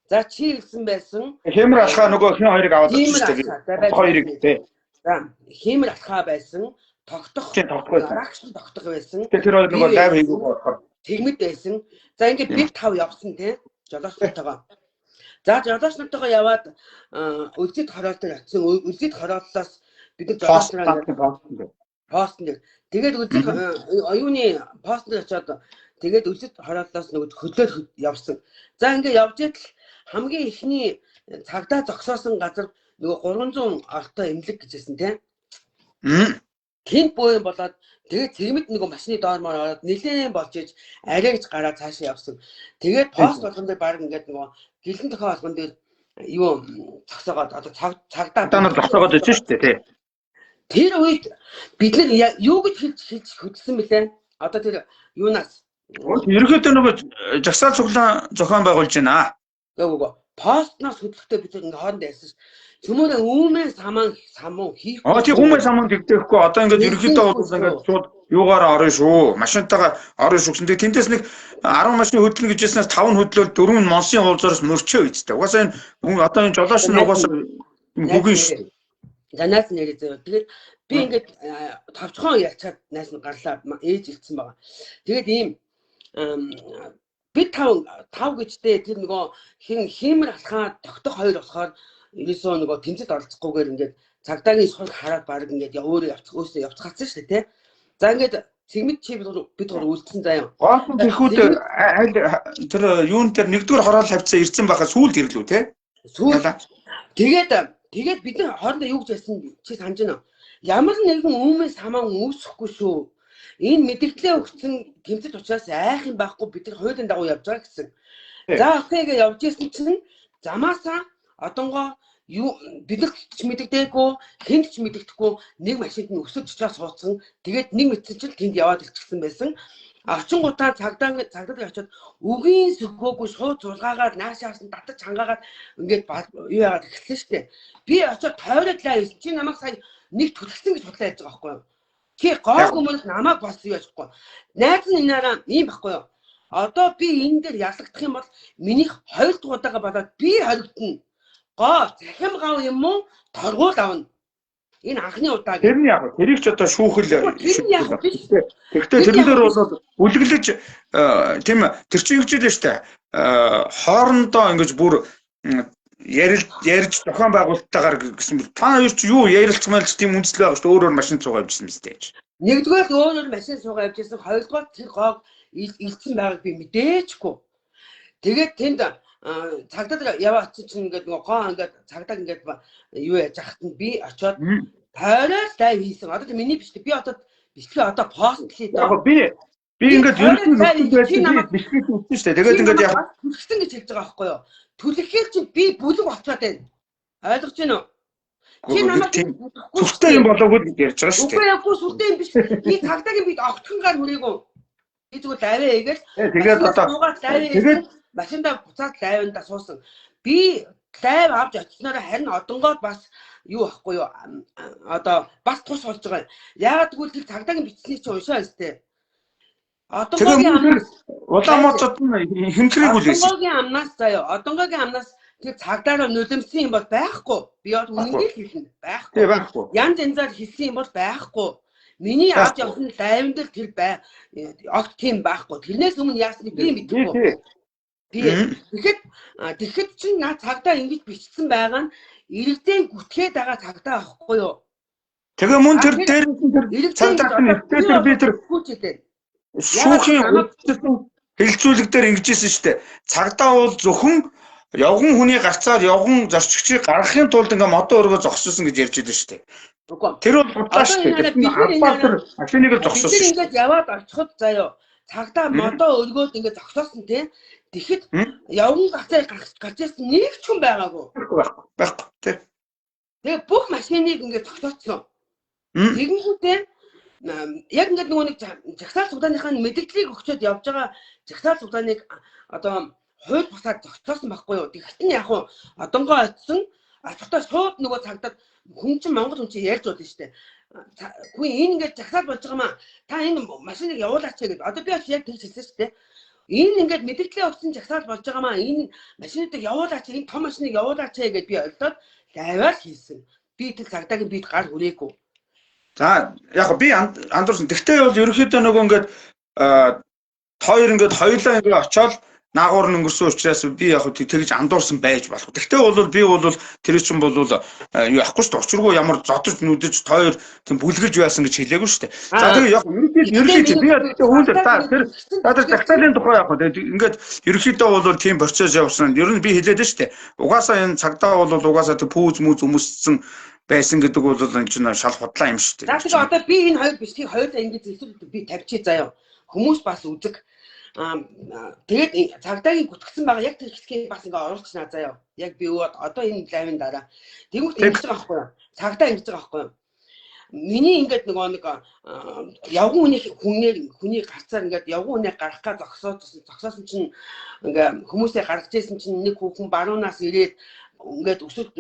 За чи ирсэн байсан.
Хэмэр алхаа нөгөө хин хоёрыг аваад очсон шүү дээ. Хоёрыг тий.
За хэмэр алхаа байсан. Тогтох.
Тогтох байсан.
Рагш тогтох байсан.
Тэр хоёр нөгөө live хийгээгүй болохоор
тэгмэд байсан. За ингээд бид тав явсан тий. Жолооч нартайгаа. За жолооч нартайгаа яваад өлзийд хороол дээр очисон. Өлзийд хорооллоос бид нар жолооч нараа постн дээр. Тэгээд өлзийд оюуны постн дээр очиод тэгээд өлзийд хорооллоос нөгөө хөдлөөд явсан. За ингээд явж идэл хамгийн эхний цагдаа зогсоосон газар нөгөө 300 ортой эмнэлэг гэжсэн тий. Тэнд бөөн болоод тэгээд цэгмэд нөгөө машины доор маар ороод нилээн болж иж арай гэж гараад цаашаа явсан. Тэгээд пост болгон дээр баг ингээд нөгөө гэлэн тохио болгон дээр юу зогсоогоод одоо цагдаа
нар зогсоогоод байсан шүү дээ тий.
Тэр үед бид нар юу гэж хэлж хөдөлсөн бэлээ? Одоо тэр юунаас
ерөнхийдөө нөгөө жагсаал цуглаан зохион байгуулж байна.
Үгүй. Постноос хөдлөхтэй бид ингээ хооронд ярьсан ш. Цөмөрөө үүмэн саман самун хийхгүй.
Аа тий хүмүүн самун тэгдэхгүй. Одоо ингээд ерөнхийдөө бол ингээд шууд юугаар орно шүү. Машинтайгаа орно шүү гэсэн. Тэгээ тэндээс нэг 10 машин хөдлөнө гэж хэлснээс 5 нь хөдлөөл 4 нь Монсын уулзаараас мөрчөө үсттэй. Угаасаа энэ одоо энэ жолооч нь угаасаа гүгэн шүү.
За найз нэрээ заяа. Тэгээд би ингээд товчхон ярьчаад найз нь гарлаа. Ээж илтсэн байгаа. Тэгээд ийм бид тав гэжтэй тэр нөгөө хин хиймэр алхаа тогтох хоёр болохоор ерөөсөө нөгөө тэмцэлд оролцохгүйгээр ингээд цагдаагийн сул хараад баг ингээд өөрөө явчих өөрсдөө явцгаацсан шүү дээ тий. За ингээд цэгмэд чи бид гур үлдсэн заяа.
Гол нь тэрхүүд аль тэр юун дээр нэгдүгээр хороол хавцаа ирсэн байхаа сүүлд ирлүү тий.
Сүүлд тэгээд бид нар хоорондоо юу гэж ярьсан чи санаж байна уу? Ямар нэгэн үүмэн саман үүсэхгүй шүү. Энэ мэдээлэлээ өгсөн тэмцэл учраас айх юм байхгүй бид нар хуулийн дагуу явж байгаа гэсэн. За окей гэж явж исэн чинь замаасаа одонгоо юу биднэрт ч мэддэггүй хэнд ч мэддэхгүй нэг машинд нь өсөж чичээ суудсан. Тэгээд нэг мэдсэн чинь тэнд яваад ирчихсэн байсан. Очингуудаа цагдаа очиод үгийн сөхөөгүй шууд зулгаагаад наашаас нь татаж хангаагаад ингээд юу яагаад эхэлсэн шүү дээ. Би очиод тойроод лаа байсан. Чи намайг сая нэг түлхсэн гэж худлаа ярьж байгаа байхгүй юу? Чи гоо гүмэл намайг бас юу яахгүй. Найз нь энаараа ийм байхгүй юу? Одоо би энэ дээр ялагдах юм бол минийх хоёр дахь удаага болоод би хоригдоно. Гоо цахим гав юм уу? Торгуул авна. Энэ анхны удаа.
Тэр нь яг тэрийг ч одоо шүүхэл.
Тэр нь яг биш.
Тэгэхдээ тэрэн дээр бол үлгэлж тийм тэр чинь юу гэж хэлээ штэ. Хоорондоо ингэж бүр ярьж зохион байгуулалттайгаар гэсэн та хоёр чи юу ярилцмаар ч тийм үндэслэл байгаа шүү дээ. Өөрөөр машин суугаа явжсэн мэт байж.
Нэгдүгээр өөрөөр машин суугаа явжсэн, хоёрдугаар тэр гоог илтсэн байгааг би мэдээчгүй. Тэгээд тэнд цагдаа яваа очсон чинь ингээд нөгөө гоо ингээд цагдаа ингээд юу яаж ахт нь би очиод тойроод лайв хийсэн. Одоо тэр миний бичлэг би одоо бичлэгээ одоо пост хийе.
Яг би ингээд ерөнхийдөө бичлэг үзсэн шүү дээ. Тэгээд ингээд яг
түлхсэн гэж хэлж байгаа байхгүй юу? Түлхэхээр чинь би бүлэг болцоод байна. Ойлгож байна уу?
Чи намайг сүртэй юм болоогүй гэж ярьж байгаа шүү дээ.
Үгүй яахгүй сүртэй юм биш. Би цагдаагийн бид огтхон гар хүрээгүй. Би зүгээр лайв хийгээл.
Тэгээд одоо
тэгээд машиндаа буцаад лайванда суусан. Би лайв авч очсноор харин одонгоод бас юу ахгүй юу? Одоо бас тус болж байгаа юм. Яагаад гэвэл тэр цагдаагийн бичснийг чи уншаа өстэй. Одонгоогийн амнаас
улаан моцод нь хэмтрийг үлээсэн.
Одонгоогийн амнаас заяа. Одонгоогийн амнаас Тэр цагдаараа нулимсан юм бол байхгүй. Би бол үнэнгээ л хэлнэ. Байхгүй.
Тий, байхгүй.
Янз янзаар хэлсэн юм бол байхгүй. Миний авч явсан лайвн дээр тэр бай огт тийм байхгүй. Тэрнээс өмнө яасныг би мэдэхгүй. Би тэгэхэд чинь наа цагдаа ингэж бичсэн байгаа нь иргэдийн гүтгээд байгаа цагдаа байхгүй юу?
Тэгээ мөн тэр дээрээс нь тэр цагдаа нь би тэр шүүхийн хэлэлцүүлэг дээр ингэж хэлсэн шүү дээ. Цагдаа бол зөвхөн явган хүний гарцаар явган зорчигчийг гаргахын тулд ингээ модон өргөө зогсоосон гэж ярьж байлаа шүү дээ. Тэр бол худлаа шүү дээ. Тэр машиныг л зогсоосон.
Тэр ингээд яваад очиход заяо цагдаа модоо өргөөд ингээд зогсоосон тий. Тэгэхэд явган гарцаар гарч ирсэн нэг ч хүн байгаагүй.
Байхгүй тий.
Тэгээ бүх машиныг ингээд зогсооцсон. Тэгэнгүүтээ яг ингээд нөгөө нэг жагсаал цуглааныхаа мэдээллийг өгчөөд явж байгаа жагсаал цуглааныг одоо хууль бусаар зогсоосон байхгүй юу. Тэгэхэд нь яг хуу одонгоо очсон очихдоо шууд нөгөө цагдаад хүн чинь Монгол хүн чинь ярьж болно шүү дээ. Хүн энэ ингээд жагсаал болж байгаа маа. Та энэ машиныг явуулаач гэдэг. Одоо би бас яг тэгж хэлсэн шүү дээ. Энэ ингээд мэдээлэл өгсөн жагсаал болж байгаа маа. Энэ машинуудыг явуулаач, энэ том машиныг явуулаач гэж би ойлдоод лайваар хийсэн. Би тэр цагдаагийн бид гар хүрээгүй.
За яг би андуурсан. Тэгтээ бол ерөнхийдөө нөгөө ингээд хоёр ингээд хоёулаа ингээд очиод наагуур нь өнгөрсөн учраас би яг тэгж андуурсан байж болох. Тэгтээ бол би бол тэр чинь бол юу яахгүй шүү дээ. Учиргүй ямар зодож нүдэж тойр тийм бүлгэлж байсан гэж хэлээгүй шүү дээ. За тэгээ яг ерөнхийдөө би яг үүн дээр та тэр жагсаалын тухай яг ингээд ерөнхийдөө бол тийм процесс явсан. Ер нь би хэлээд шүү дээ. Угаасаа энэ цагдаа бол угаасаа тэр пүүз мүз өмссөн байсан гэдэг бол энэ чинь шал худлаа юм шүү дээ.
За тэгээ одоо би энэ хоёр бичлэгийг хоёулаа ингэж зөвлөд би тавьчих заяа. Хүмүүс бас үзэг. Тэгээд цагдаагийн гүтгсэн байгаа яг тэр хэсгийг бас ингээ оруулчихнаа заяа. Яг би одоо энэ лайвын дараа тэгмэд ингэж байгаа байхгүй юу? Цагдаа ингэж байгаа байхгүй юу? Миний ингээд нөгөө нэг явган хүний хүнээр хүний гарцаар ингээд явган хүнээ гаргах га зогсоосон чинь ингээ хүмүүсээ гаргаж ирсэн чинь нэг хүүхэн баруунаас ирээд ингээд өсөлт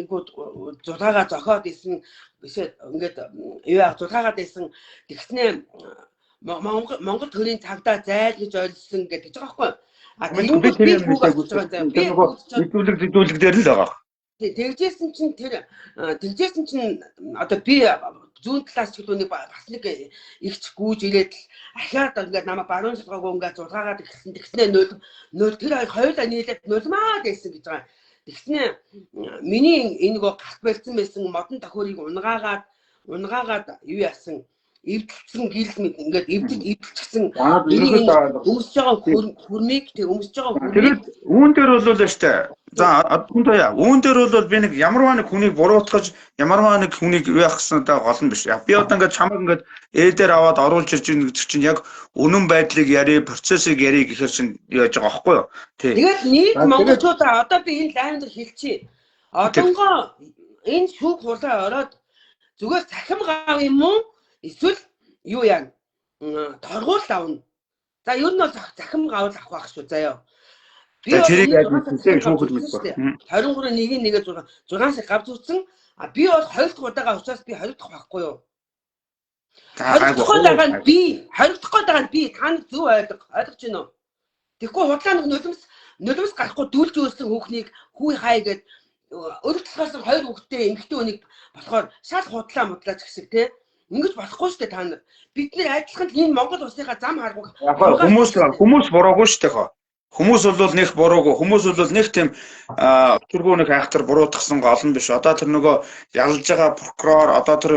зулгаагаа зохиод исэн бишээ ингээд юу яа зулгаагаад исэн тэгснээ Монгол төрийн цагдаа зайл гэж ойлсон гэдэг байгаа байхгүй. А
тэгвэл би тэр би мэдүүлэг дээр л байгаа.
Тэгжсэн чинь тэр тэгжсэн чинь одоо би зүүн талаас ч гэлөө нэг бас нэг ихч гүйж ирээд л ахиад ингээд намайг баруун шалгаагүй ингээд зулгаагаад эхэлсэн. Тэгснээ нөл тэр хоёулаа нийлээд нулимаа гэсэн гэж байгаа. Тэгснээ миний энэ нөгөө галт барьсан байсан модон тохиорыг унгаагаад юу яасан эвдэлсэн гэрэл мэд ингээд эвдэлчихсэн өмсөж байгаа хөрмийг тэг өмсөж байгаа хөрмийг
тэгээд үүн дээр бол л штэ. За одоохондоо үүн дээр бол би нэг ямарваа нэг хүнийг буруутгаж ямарваа нэг хүнийг юу яах гэсэн одоо гол нь биш. Би одоо ингээд чамаг ингээд дээр аваад оруулж ирж байгаа гэдэг чинь яг үнэн байдлыг яри, процессыг яри гэхэр чинь юу яаж байгаа байхгүй юу? Тий.
Тэгээд нийт монголчуудаа одоо би энэ лайвн дээр хэлчихье. Одонгоо энэ шүүх хурлаа ороод зүгээр цахим гав юм уу? Эсвэл юу яа торгуул авна. За ер нь бол захим гавл авах байх шүү заяа.
Би тэрийг яаж мэдсэн шүүхэл мэдгүй.
23 1-ийн 1-ээ 6 сар гав зүүцсэн. А би бол 2 дахь удаага учраас би 20 дахь байхгүй юу? 20 дахь байгаа нь би 20 дахь байгаа нь би та нар зөв ойлгож байна уу? Тэгэхгүй худлаа нэг нулимс гарахгүй дүүлж өөрсөн хүүхнийг хүү хай гэд өрөг талаас нь хоёр хүүхэдтэй эмэгтэй хүнийг болохоор шал худлаа мудлаач гисэг те. Ингэж болохгүй шүү дээ та нар. Бид нэр адилхан л энэ Монгол улсынхаа зам харгуй.
Хүмүүс буруугүй шүү дээ хоо. Хүмүүс бол нэг буруугүй. Хүмүүс бол нэг тийм учиргүй нэг айхтар буруутгасан гол нь биш. Одоо тэр нөгөө ялж байгаа прокурор одоо тэр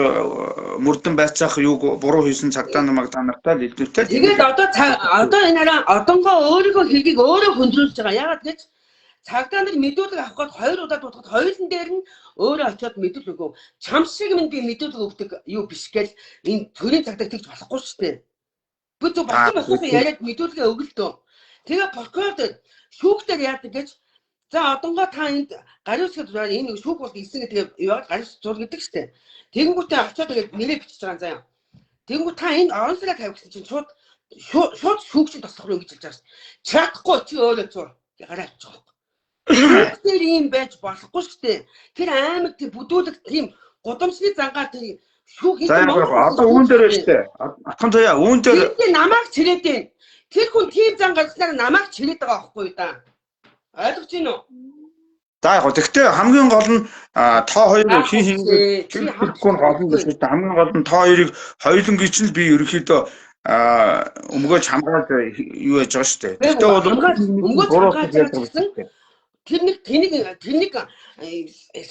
мөрдөн байцаах юуг буруу хийсэн цагдаа нар магдаа нартай л илүүтэй.
Тэгээд одоо энэ хараа одонгоо өөрийнхөө хэргийг өөрөө хөндрүүлж байгаа. Яагаад гэж цагдаа нар мэдүүлэг авах гээд хоёр удаа дуудахад хоёулын дээр нь өөрөө очиод мэдүүлэг өгөв. Чам шиг минь би мэдүүлэг өгдөг юу биш гээл энэ төрийн цагдаа тэгж болохгүй шүү дээ. Би зөв болсон болсон яриад мэдүүлгээ өгөл дөө. Тэгээ прокурор дээр шүүхтэр яадаг гэж за одонгоо та энд гарын үсгэд энэ шүүх бол ирсэн гэдэг яагаад гарын үсэг зур гэдэг шүү дээ. Тэгэнгүүтээ очиод ингээд нэрээ бичиж байгаа юм заяа. Тэгэнгүүт та энд орон сараа тавь гэсэн чинь шууд шүүгчийн тослох руу ингэж хэлж байгаа шүү. Чадахгүй чи өөрөө зур гараа авчих байгаа. Тэр ийм байж болохгүй шүү дээ. Тэр аймаг тийм бүдүүлэг тийм гудамжны зангаар тэр шүүх
хийх юм. Одоо үүн дээр шүү дээ. Атхан заяа үүн дээр
намайг чирээд байна. Тэр хүн тийм зан гаргаснаар намайг чирээд байгаа байхгүй юу да. Ойлгож байна уу?
За яг гэхдээ хамгийн гол нь тоо хоёр хин хин хэрэггүй нь гол нь биш үү? Хамгийн гол нь тоо хоёрыг хоёулангийн чинь би ерөнхийдөө өмгөөж хамгаалж юу яаж байгаа шүү дээ.
Гэхдээ бол өмгөөж хамгаалж байгаа тэр нэг тэнийг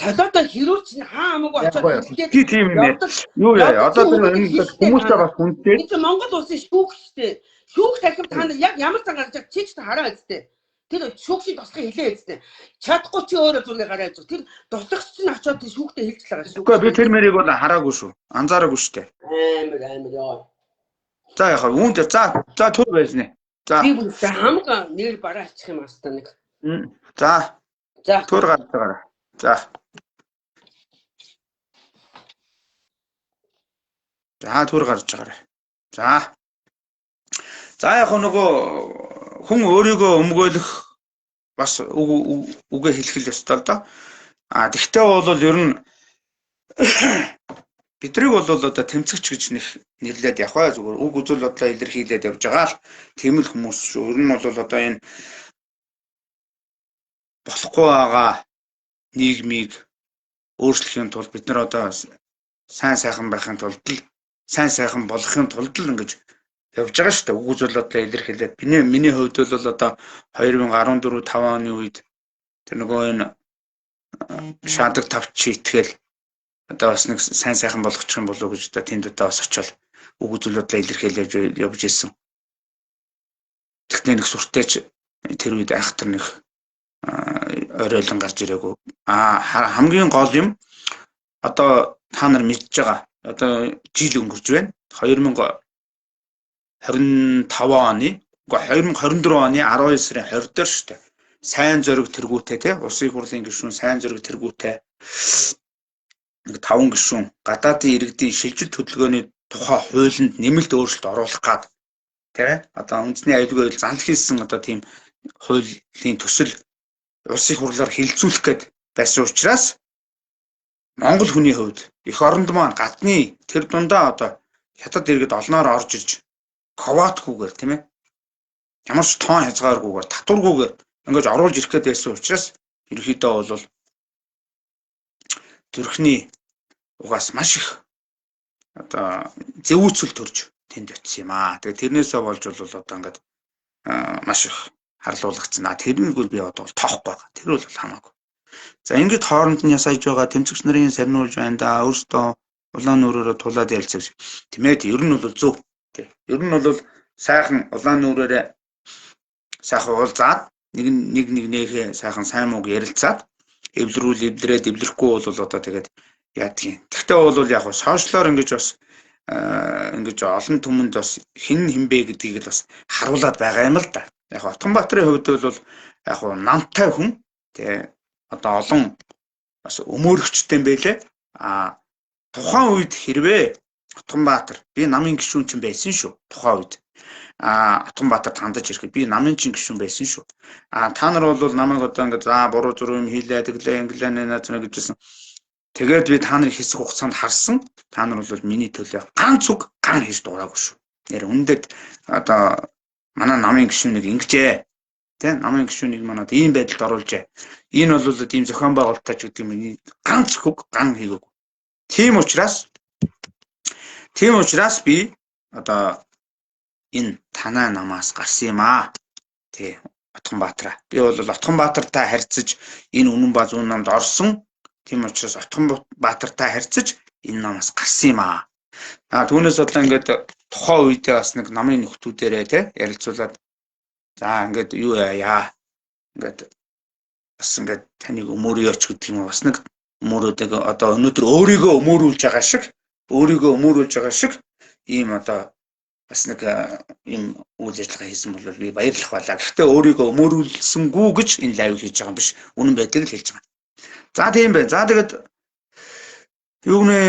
солиотой хэрүүл чинь хаа хамаагүй очоод
хэлээд тийм юм яа. Юу яа. Одоо тэр хүмүүстэй бас хүндтэй.
Энэ чинь Монгол улсын шүүх шүү дээ. Шүүх танхим та нар яг ямар зан гарч байгаа чи ч хараа үсттэй. Тэр шүүгчийн туслахыг хэлээ үсттэй. Чадахгүй чи өөрөө зүргээ гараа гэж. Тэр туслагч чинь очоод тэр шүүхтэй хэлж л байгаа шүү.
Үгүй би тэр мэрийг бол хараагүй шүү. Анзаараагүй шүү дээ.
Амар ёо.
За яхаа үүн дээр за түр байсны. За.
Би бүр хамга нэр бараа ачих юм аста нэг.
За.
За.
Түр гарч байгаарай. За. За түр гарч байгаарай. За. За яг нөгөө хүн өөрийгөө өмгөөлөх бас үгээ хэлэх л ёстой л доо. А тэгтээ бол ер нь бидрийг бол одоо тэмцэгч гэж нэрлээд явах бай зүгээр үг үзэл бодлоо илэрхийлээд явж байгаа л тийм л хүмүүс шүү. Ер нь бол одоо энэ болохгүй байгаа нийгмийг өөрчлөхийн тулд бид нар одоо сайн сайхан байхын тулд л сайн сайхан болохын тулд л ингэж явж байгаа шүү дээ. Үг үзэл бодлоо илэрхийлээд миний хувьд бол одоо 2014 5 оны үед тэр нөгөө энэ шаадаг тавч итгэл одоо бас нэг сайн сайхан болгочих юм болов уу гэж одоо тэнд одоо бас очиод үг үзэл бодлоо илэрхийлээд явж исэн. Тэгтээ нэг сүртэйч тэр үед айхтар нэг оройлон гарч ирээгүй. Хамгийн гол юм одоо та нар мэдж байгаа. Одоо жил өнгөрч байна. 2025 оны, үгүй 2024 оны 12 сарын 20 дээр шүү дээ. Сайн зориг тэргүүтэй тий Улсын их хурлын гишүүн сайн зориг тэргүүтэй нэг 5 гишүүн гадаадын иргэдийн шилжилт хөдөлгөөний тухай хуулинд нэмэлт өөрчлөлт оруулах гад тий одоо үндэсний аюулгүй байдал занл хийсэн одоо тийм хуулийн төсөл улсын их хурлаар хилцүүлэх гээд байсан учраас Монгол хүний хувьд эх оронд маань гадны тэр дундаа одоо хятад иргэд олноор орж ирж коватгүйгээр тийм ээ ямар ч тоон хязгааргүйгээр татваргүйгээр ингэж оруулж ирэх гээд байсан учраас ерөнхийдөө бол зүрхний угаас маш их одоо зэвүүцэл төрж тэнд очив юм аа. Тэгээ тэрнээсээ болж бол одоо ингээд маш их харлуулагдсан. Тэрнийг би одоо бол тоохгүй байгаа. Тэр бол хамаагүй. За ингээд хооронд нь ясааж байгаа тэмцэгч нарын сарниулж байна да. Өөрсдөө улаан нүрээрээ тулаад ялцаг. Тийм ээ. Ер нь бол зөв. Тий. Ер нь бол сайхан улаан нүрээрээ сайхан уулзаад нэг нэг нэгнийхээ сайхан сайн мууг ярилцаад эвлэрүүл эвлэрээд эвлэрэхгүй бол одоо тэгээд яадгийн. Тэгтээ бол яг сошиалор ингэж бас ингэж олон түмэнд бас хэн хинбэ гэдгийг л бас харуулад байгаа юм л да. Яг Отгонбаатарын хувьд бол яг намтай хүн тий одоо олон бас өмөөрөгчтэй юм байлээ. А тухайн үед хэрвээ Отгонбаатар би намын гишүүн чинь байсан шүү тухайн үед. А Отгонбаатар хандаж ирэхэд би намын чинь гишүүн байсан шүү. А та нар бол намайг одоо ингээд за буруу зүрх юм хийлээ тэглээ инглээ нэ нэ гэжсэн. Тэгээд би та нарын хэсэг хугацаанд харсан. Та нар бол миний төлөө ганц үг ган хийж дуураагүй шүү. Нэр үнэндээ одоо манай намын гишүүнийг ингэжээ. Тэ намын гишүүнийг манад ийм байдалд оруулжээ. Энэ бол ийм зохион байгуулалттай ч гэдэг юм миний ганц үг ган хийгээгүй. Тийм учраас би одоо энэ танаа намаас гарсан юм аа. Тэ Отгонбаатараа. Би бол Отгонбаатартай харьцаж энэ үнэн ба зүүн намд орсон. Тийм учраас Отгонбаатартай харьцаж энэ намаас гарсан юм аа. А түүнээс бодлоо ингээд тухайн үедээ бас нэг намын нөхдүүдэрээ те ярилцуулаад за ингээд юу яа ингээд бас ингээд таныг өмөөрөёч гэдэг юм бас нэг өмөөрөөдөг одоо өнөөдөр өөрийгөө өмөөрүүлж байгаа шиг өөрийгөө өмөөрүүлж байгаа шиг ийм одоо бас нэг ийм үйл ажиллагаа хийсэн бол би баярлах байлаа. Гэхдээ өөрийгөө өмөөрүүлсэнгүү гэж энэ лайв хийж байгаа юм биш. Үнэн байдлыг л хэлж байгаа. За тийм байна. За тэгээд юу нэ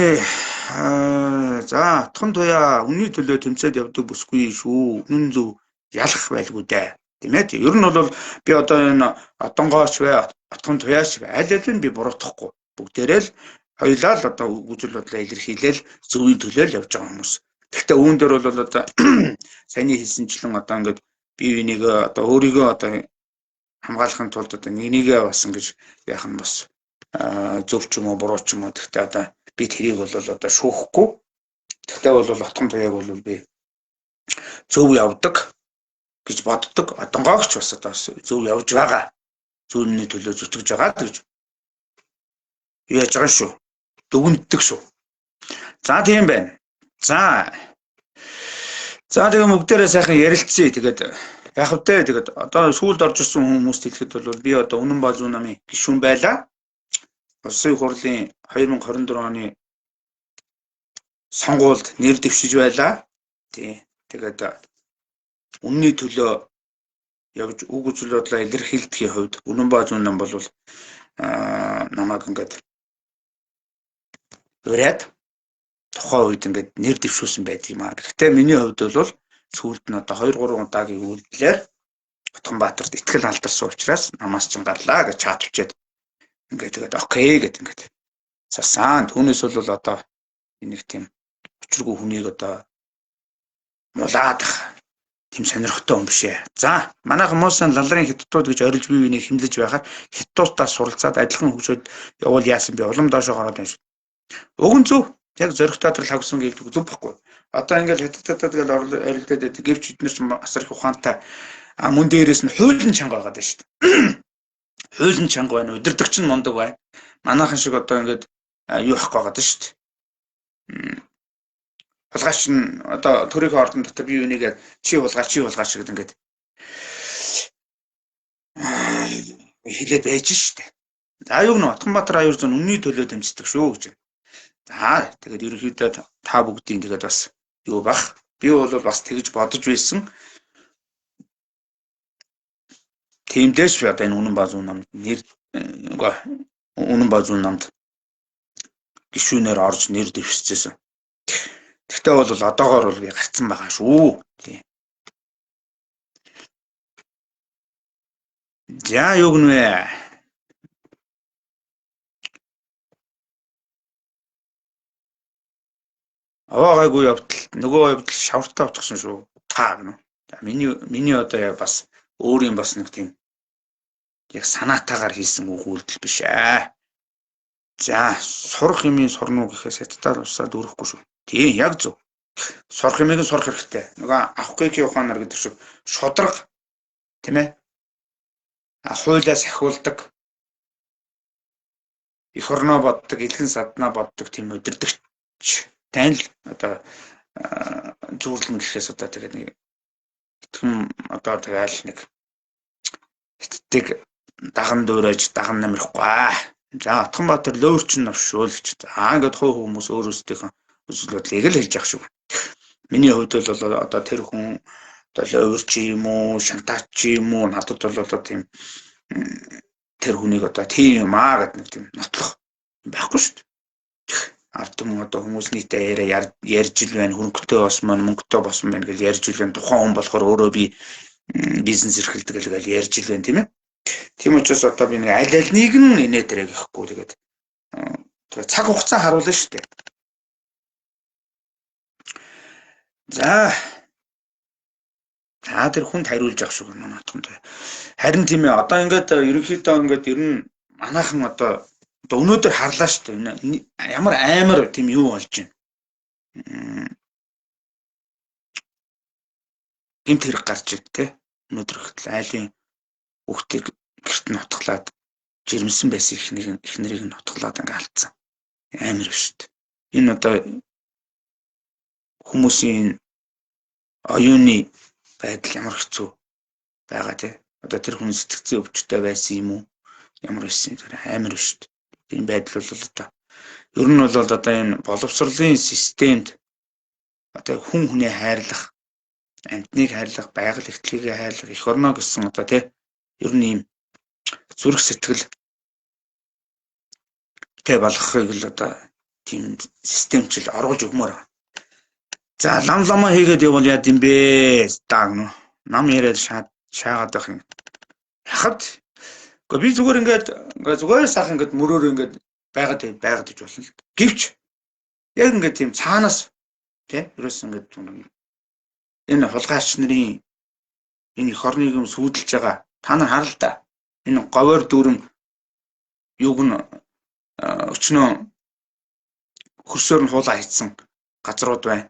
за Отгон туяа үнний төлөө тэмцээд явдаг бүсгүй шүү. Үнэн зөв ялах байлгүй дээ. Тийм ээ. Ер нь бол би одоо энэ Отонгооч бай, Отгон туяач бай аль аль нь би буруутгахгүй. Бүгдээрээ л хоёулаа л одоо үзэл бодлоо илэрхийлэл зөвийн төлөө л явж байгаа хүмүүс. Гэхдээ үүн дээр бол одоо саяны хэлсэнчлэн одоо ингээд бие биенийг одоо өөрийгөө одоо хамгаалахын тулд одоо нэгнийгээ бас ингэж яах нь бас зөв ч юм уу буруу ч юм уу. Гэхдээ одоо би тэрийг бол одоо шүүхгүй. Гэхдээ бол Отгон Туяаг бол би зөв явдаг гэж боддог. Одонгоогч бас одоо зөв явж байгаа. Зүүнний төлөө зүтгэж байгаа гэж яаж байгаа шүү. Дүгнэдэг шүү. За тийм байна. За. За тэгээ бүгдээрээ сайхан ярилцъя. Тэгээд яг втэ тэгээд одоо сүүлд орж ирсэн хүмүүст хэлэхэд бол би одоо Үнэн ба зүүн намын гишүүн байлаа. Улсын хурлын 2024 оны сонгуульд нэр дэвшиж байлаа. Тий. Тэгээд үнний төлөө явж үг үзэл бодлоо илэрхийлдэхийн хувьд Үнэн ба зүүн нам бол намайг ингээд ураад тухайн үед ингээд нэр дэвшүүлсэн байдаг юм аа. Гэхдээ миний хувьд бол сүүлд нь одоо 2 3 удаагийн үйлдэлээр Отгонбаатарт итгэл алдарсан учраас намаас ч гарлаа гэж чаталчээд ингээд тэгээд окей гэд ингээд сасан. Түүнээс бол одоо нэг тийм учиргүй хүнийг одоо мулаадах тийм сонирхтой хүн биш ээ. За манайхан муусан лалрын хятадууд гэж орилж бие биенийг хэмлэж байхаар хятадуудаас суралцаад адилхан хөгжөөд явуул яасан бэ? Улам доошоо гараад байна шүү. Уг нь зөв. Яг зоригтой газар хагсан гэдэг зөв байхгүй. Одоо ингээл хятадтад тэгэл орилдоод байдаг. Гэвч эднэр ч асар их ухаантай. А мөн дээрээс нь хуулийн чанга байгаа даа шүү дээ. Хуулийн чанга байна. Удирдагч нь мундаг байна. Манайхан шиг одоо ингээд юу ахгүй байгаа даа шүү дээ. Хулгайч нь одоо төрийнхөө ордон дотор бие биенийгээ чи хулгай чи хулгайч гэдэг ингээд хэлээд байж шүү дээ. За юу гэнэ Отгонбаатар аюур зүүн үнний төлөө дэмждэг шүү гэж. За тэгээд ерөнхийдөө та бүгдийн тэгээд бас юу бах. Би бол бас тэгж бодож байсан. Тиймдээс би одоо энэ Үнэн ба зүүн намд нэр Үнэн ба зүүн намд гишүүнээр орж нэр дэвшчихсэн. Тэгтээ бол одоогоор бол би гарцсан байгаа шүү. Тийм. За юу гэнэ вэ? Аваагайгүй явдал нөгөө явдал шавртаа утгасан шүү. Та гэнэ. Миний одоо яг бас өөрийн бас нэг тийм яг санаатаагаар хийсэн үг үйлдэл биш ээ. За сурах юмыг сурна уу гэхээс хятадаар усаад өрөхгүй шүү. Тийм яг зөв. Сурах юмыг нь сурах хэрэгтэй. Нөгөө авахгүй ухаанаар гэдэг шиг шудраг тийм ээ. Хуулиас ахиулдаг. Эх орноо боддог, элхэн саднаа боддог тийм удирдагч тань л одоо зүүрлэн гэхээс одоо тэгээд нэг итгэн одоо тэгэл нэг хятадыг даган дуурайж даган намирахгүй. За Отгонбаатар лөөрч нь навшуул гэж. За ингээд хувь хүмүүс өөр өөрсдийнх нь үзэл бодлыг л хэлж явах шүү. Миний хувьд бол одоо тэр хүн одоо лөөрч юм уу, шантаач юм уу, надад бол одоо тийм тэр хүнийг одоо тийм юм аа гэдэг нэг тийм нотлох байхгүй шүү дээ. Ард түмэн одоо хүмүүс нийтээ яриа ярьж ил байна, хөрөнгөтэй болсон маань, мөнгөтэй болсон байна гэж ярьж ил байна. Тухайн хүн болохоор өөрөө би бизнес эрхэлдэг гэж ярьж ил байна, тийм ээ. Тийм учраас одоо би нэг аль альнийг нь инээ тэрэг гэхгүй тэгээд цаг хугацаа харуулна шүү дээ. За та тэр хүнд хариулж авах шиг манай отгонд. Харин тийм ээ одоо ингээд ерөнхийдөө ингээд ер нь манайхан одоо өнөөдөр харлаа шүү дээ. Ямар амар тийм юу болж байна. Гэмт хэрэг гарч ирд те. Өнөөдөр хэтэл айлын хүүхдийг гэрт нь утгалаад жирэмсэн байсан эхнэрийг нь утгалаад ингээ алдсан. Амар биш үү. Энэ одоо хүмүүсийн оюуны байдал ямар хэцүү байгаа те. Одоо тэр хүн сэтгцэн өвчтэй байсан юм уу? Ямар байсан тэр амар биш үү. Энэ байдал бол одоо ер нь бол одоо энэ боловсролын системд одоо хүн хүнээ хайрлах, амьтныг хайрлах, байгаль эрхлийг хайрлах, эх орноо гэсэн одоо те ер нь ийм зүрх сэтгэл тэ болгохыг л одоо тийм системчил оруулж өгмөр. За лам ламаа хийгээд явбал яад юм бэ? Даа гэнэ. Нам яриад шаагаад байх юм. Яхад үгүй би зүгээр ингээд зүгээр сайхан ингээд мөрөөр ингээд байгаад байгаад гэж болно л. Гэвч яг ингээд тийм цаанаас тий ерөөс ингээд энэ хулгайч нарын энэ эх орныг юм сүйдэлж байгаа та нар харал та. Энэ говьор дүүрэн юуг нь өчнөө хөрсөөр нь хуулаа хийцэн газрууд байна.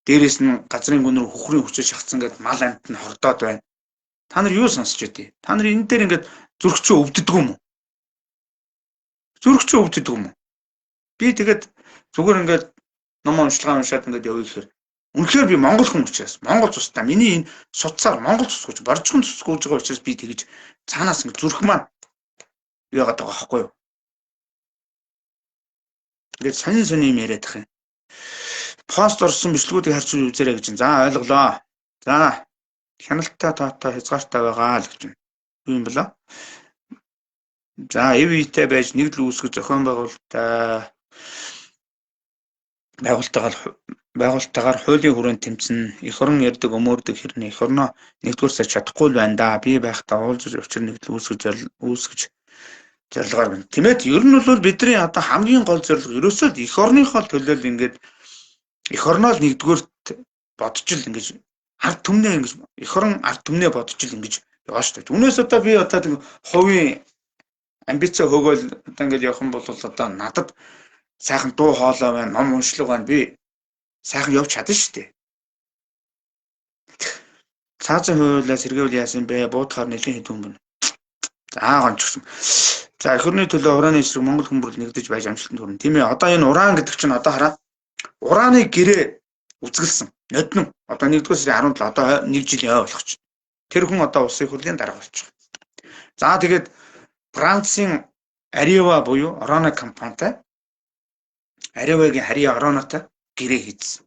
Дээрээс нь газрын гүнэр хөхрийн хүчээр шахацсан гэдээ мал амьт нь хордоод байна. Та нар юу сонсч байдгийг? Та нар энэ дээр ингээд зүрхчөө өвддөг юм уу? Зүрхчөө өвддөг юм уу? Би тэгээд зүгээр ингээд ном уншилгаа уншаад ингээд явъя гэхээр үнэхээр би монгол хүн учраас монгол цустай миний энэ судсаар монгол цус гэж боржгон цус гүйж байгаа учраас би тэгж цаанаас ингээд зүрх маань яагаад байгаа байхгүй юу? Ингээд сонин сонин юм яриад тах юм. Пост орсон бичлэгүүдийг харж үзээрэй гэж. За ойлголоо. За хяналттай тоотой хязгаартай байгаа л гэж. Юу юм бэлээ? За эв үетэй байж нэгдэл үүсгэж зохион байгуулалттай байгуулалтаагаар хуулийн хүрээнд тэмцэн эх орон ярьдаг өмөөрдөг хэрнээ эх орноо нэгдүгээр сар чадахгүй л байна да. Би байхдаа уулзаж учир нэгдэл үүсгэж зорилгоор байна. Тэмээд ер нь бол бидний одоо хамгийн гол зорилго ерөөсөө л эх орныхоо төлөө л ингээд эх орноо л нэгдүгээрт бодож л ингэж ард түмнээ ингэж эх орон ард түмнээ бодож л ингэж яваа шүү дээ. Үүнээс одоо би одоо хувийн амбицаа хөөгөөл одоо ингэж явах юм бол одоо надад сайхан дуу хоолой байна, ном уншлага байна. Би сайхан явж чадна шүү дээ. Цаазын хуулиас сэргээвэл яасан бэ? Буудахаар нэлийн хэд хүн байна. За гончгсон. За эх орны төлөө урааны эсрэг Монгол хүмүүрэл нэгдэж байж амжилтанд хүрнэ. Тийм ээ. Одоо энэ уран гэдэг чинь одоо хараа. Урааны гэрээ үзгэлсэн. Ноднон. Одоо 1-р сарын 17 одоо 1 жилийн ой болох чинь. Тэр хүн одоо улсын хурлын дарга болчих. За тэгээд Францын Арева буюу Орона компанитай Аревагийн Харьяа Оронотой гэрээ хийдсэн.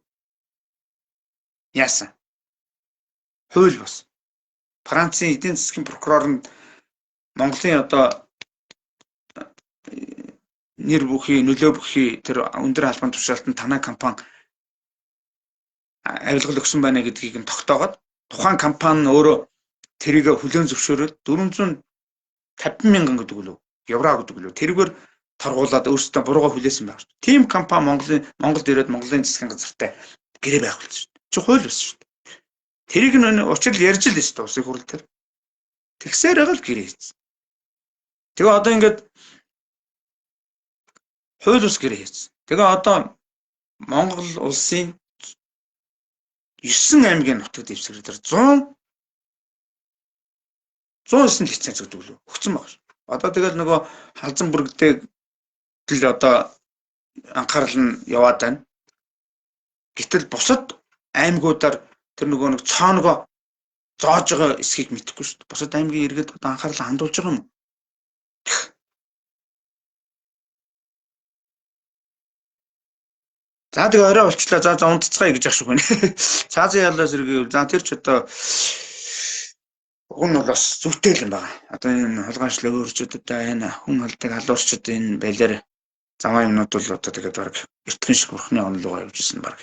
Яасан? Хууль бас. Францын эдийн засгийн прокурор нь Монголын одоо нэр бүхий, нөлөө бүхий тэр өндөр албан тушаалтанд танай компани авилгал өгсөн байна гэдгийг нь тогтоогоод тухайн компани нь өөрөө тэрийг хүлээн зөвшөөрөөд 450 мянган гэдэг үлээ евро гэдэг үлээ тэргээр торгуулад өөрсдөө бурууга хүлээсэн байх шүү дээ. Тийм компани Монголд ирээд Монголын засгийн газартай гэрээ байгуулсан шүү дээ. Чи хууль бас шүү дээ. Тэрийг нь учрал ярьж л шүү дээ улсын хурал дээр. Тэгсээр байгаа л гэрээ хийсэн. Тэгээ одоо ингээд хууль ус гэрээ хийсэн. Тэгээ одоо Монгол улсын 9 аймгийн нутаг дэвсгэр дээр 109 лиценз гэдэг лөө өгсөн баг шүү. Одоо тэгэл нөгөө халзан бүрэгдээ л одоо анхаарал нь яваад байна. Гэтэл бусад аймагуудаар тэр нөгөө нэг цооногоо зоож байгаа эсхийг мэдэхгүй шүү дээ. Бусад аймгийн иргэд одоо анхаарал хандуулж байгаа юм. За тэгээ орой болчлаа. За за унтцгаая гэж ах шиг байна. Цаазын яллаас эргээвэл за тэр ч одоо уг нь бол бас зүйтэй л юм байна. Одоо энэ хулгайчлаа өөрчүүд одоо энэ хүн алдаг халуурчд энэ балиар заваа юмнууд бол одоо тэгээд баг эртхэн шиг бурхны онолгоо явж исэн баг.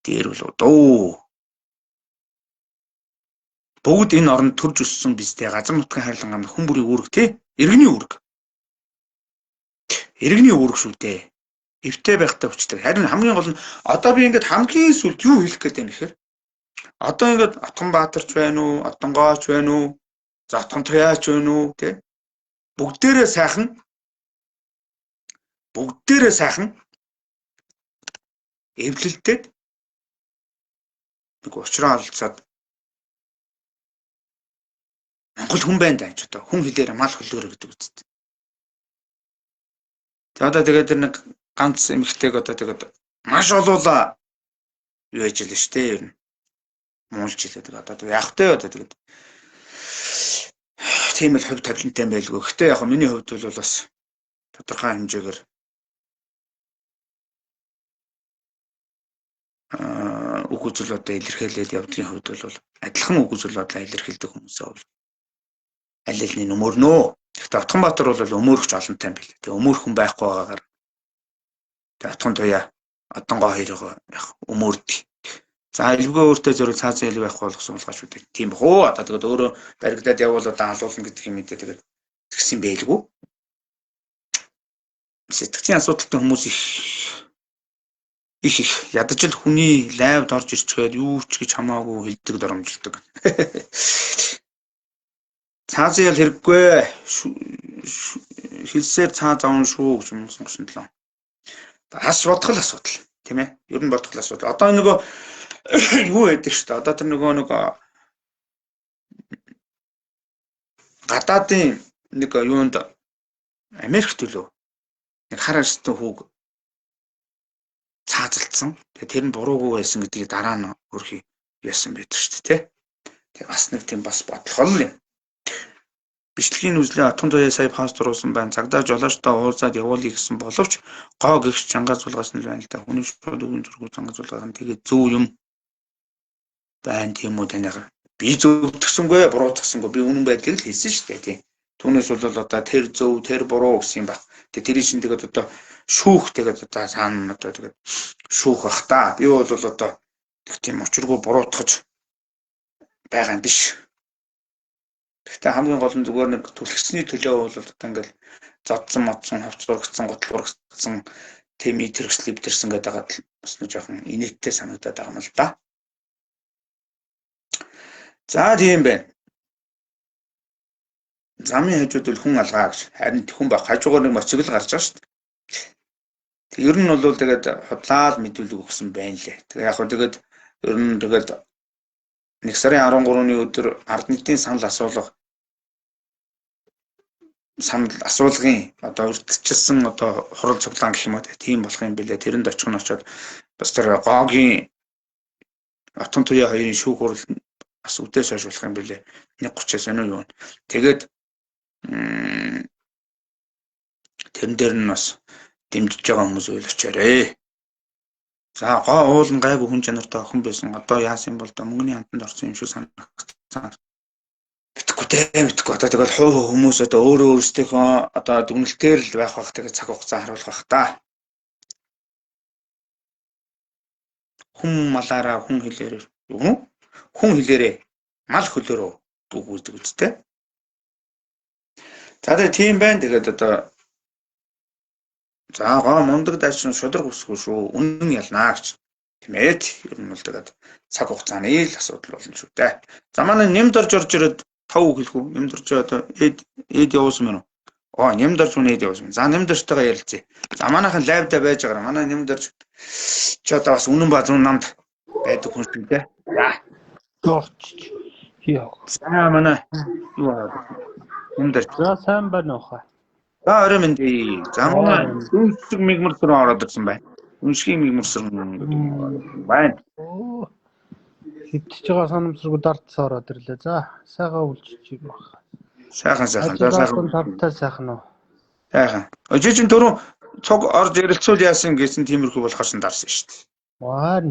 Дээр бол дөө. Бүгд энэ оронд төрж өссөн биз дээ. Газар нутгийн хайрлан гамд хүн бүрийн үүрэг тий. Иргэний үүрэг. Иргэний үүрэг шүү дээ. Эвтэй байхтай хүчтэй. Харин хамгийн гол нь одоо би ингээд хамгийн сүүлд юу хэлэх гээд байна гэхээр одоо ингээд Отгонбаатарч байна уу, Отонгооч байна уу, за Отгонтуяач байна уу тий. Бүгдээрээ сайхан эвлэлдээд нэг учраа олцоод Монгол хүн байна даа ч одоо хүн хэлээр мал хөлөөрэй гэдэг үстэ. За одоо тэгээд тэр нэг ганц эмэгтэйг одоо тэгээд маш олуула юу яж илээ шүү дээ ер нь. Муулж илээ тэгээд одоо яах вэ одоо тэгээд тийм л хувь тавилантай байлгүй. Гэхдээ яг миний хувьд бол бас тодорхой хэмжээгээр үг үзэл одоо илэрхийлээд явдгийн хувьд бол адилхан үг үзэл бодлоо илэрхийлдэг хүмүүсээ бол аль алины нөмөрнөө. Гэхдээ Отгонбаатар бол өмөөрөгч олонтой юм билээ. Тэгээ өмөөрөх хүн байхгүй байгаагаар тэгээ Отгон туяа Одонгоо хоёроо яг өмөөрдөг. За элвгээ өөртөө зориул цаазын элв байхгүй болгосон булгаач үү. Тийм бах уу. Одоо тэгээд өөрөө баригдаад явуул одоо алуулна гэдэг юм мэдээ тэгээд тэгсэн байлгүй. Сэтгцийн асуудалтай хүмүүс их их ядаж л хүний лайвд орж ирчгээд юу ч гэж хамаагүй хэлдэг доромжилдог. Цаазын ял хэрэггүй. Хилсээр цаа зовно шүү гэж 1937. Бас бодох л асуудал, тийм ээ. Ер нь бодох л асуудал. Одоо нөгөө юу байдаг шүү дээ. Одоо тэр нөгөө нэг гадаадын нэг юунд Америкт төлөө нэг хар арьстай хүүг цаазалдсан. Тэгээ тэр нь буруугүй байсан гэдгийг дараа нь өөрхий яасан байдаг шүү дээ, тэ. Тэгээ бас нэг тийм бас бодлого юм. Бичлэгийн үзлээ Отгон Туяа сая пост оруулсан байна. Цагдаа жолоочтой уулзаад явуулъя гэсэн боловч гоо гэгч чангаа зулгаас нь л байна л да. Хүний шууд үгэн зургуу чангаа зулгаах нь тэгээ зөв юм байна тийм үү таних. Би зөвтгсэнгүй, буруутгсангүй. Би үнэн байдлыг л хэлсэн шүү дээ, тийм. Түүнээс бол одоо тэр зөв, тэр буруу гэсэн юм баг. Тэгээ тэрий чинь тэгээд одоо шүүх тэгээд одоо цаана одоо тэгээд шүүх бах та. Би бол одоо тийм учиргүй буруутгаж байгаа юм биш. Гэхдээ хамгийн гол нь зүгээр нэг түлхсэний төлөө бол одоо ингээл зодсон модсон, хувц ургацсан, гутал ургацсан, тэм итэрхсэл эвдэрсэн гэдэг байгаад бас нэг жоохон инээдтэй санагдаад байгаа юм л да. За тийм байна. Замын хажууд бол хүн алгаа гэж. Харин хүн баг хажуугаар нэг моциг л гарч байгаа шүү дээ. Тэг ер нь бол тэгээд худлаа л мэдүүлэг өгсөн байна лээ. Тэгээ яг хөө тэгээд ер нь тэгээд 1 сарын 13-ны өдөр ард нийтийн санал асуулга санал асуулгын одоо урьдчилсан одоо хурал цуглаан гэх юм уу тийм болох юм билээ. Тэрэнд очих нь очоод бас тэр Гоогийн Отгон Туяа хоёрын шүүх хурал бас үдээс хойш болох юм билээ. 1:30-аас өнөө юу. Тэгээд тэрэн дээр нь бас дэмжиж байгаа хүмүүс үйл очоорой. За гоо уулын гайгүй хүн чанартай охин байсан. Одоо яасан бол доо мөнгөний хантанд орсон юм шиг санагдсан. Мэдхгүй те, мэдхгүй. Одоо тэгэл хувь хүмүүс одоо өөрөө өөрсдийнхөө одоо дүгнэлтээр л байх бах, тэгээд цаг хугацаа харуулах бах та. Хүн малаараа хүн хэлээрээ юу? Хүн хэлээрээ мал хөлөөрөө үг үздэг үстэй. За тэгээ тийм байна. Тэгээд одоо за гоо мундаг дайчин шудраг үсгүй шүү. Үнэн ялнаа гэж. Тийм ээ. Ер нь бол тэгээд цаг хугацааны л асуудал болно шүү дээ. За манай нэмд орж орж ирээд тав үг хэлэх үү? Нэмд орж одоо эд явуулсан мэн үү? Оо нэмд орж үнэ эд явуулсан. За нэмд орчтойгоо ярилцъя. За манайхан лайвда байж байгаа. Манай нэмд орж ч одоо бас үнэн ба зүүн намд байдаг хүн шүү дээ. За.
Орчиж. Яа.
За манай юу аа. Нэмд орж.
За сайн байна уу хаа.
За орой мэнд. За манай дүнсэг мигмэр сүрэн ороод ирсэн байна. Үншгийн мигмэр сүрэн байна.
Хөвтөж байгаа санамсаргүй дартсан ороод ирлээ. За сайхан үлчиж юм баг.
Сайхан сайхан. За сайхан.
Тавтай сайхан уу.
Сайхан. Өчигдөр чинь түрүү цуг орж ярилцуул яасан гэсэн тиймэрхүү болохоор шин дарсан шүү дээ.
Ваа.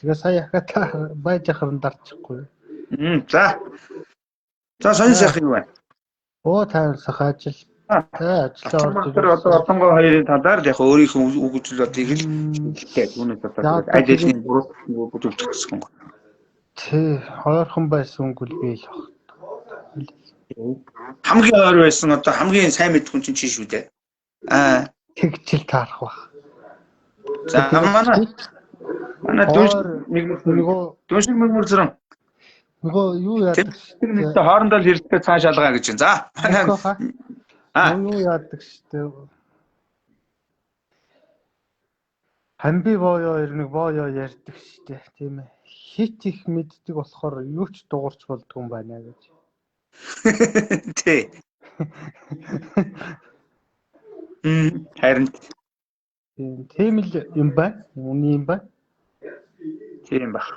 Тэгээ сая яхаа байж ахаар дарчихгүй.
За. За сонь сайхан юу байна?
Оо тайван сайхан ажил. За ажиллаа
орж. Тэр одоо Отонгоо хоёрын талаар яг өөрийнхөө үг үзэл бодлыг л шийдэлтэй. Түүнээс одоо аль алины буруу бүдүүлчих гэсэн юм.
Тий, ойрхон байсан үгүй би л баг.
Хамгийн ойр байсан одоо хамгийн сайн мэдэх хүн чинь чи шүү дээ. Аа,
тэгчил таарах баг.
За манай дүүш мигмөр мигмөр зэрэг
нөгөө юу яадаг
шүү дээ. Хоорондоо л хэрэгтэй цааш алгаа гэж. За манай
юу яадаг шүү дээ. Хамби боёо ер нэг боёо ярьдаг шүү дээ, тийм ээ. Хит их мэддэг болохоор юу ч дуурч болдгүй юм байна гэж.
Тий. Харин
тийм л юм байна. Үний юм байна.
Тийм баг.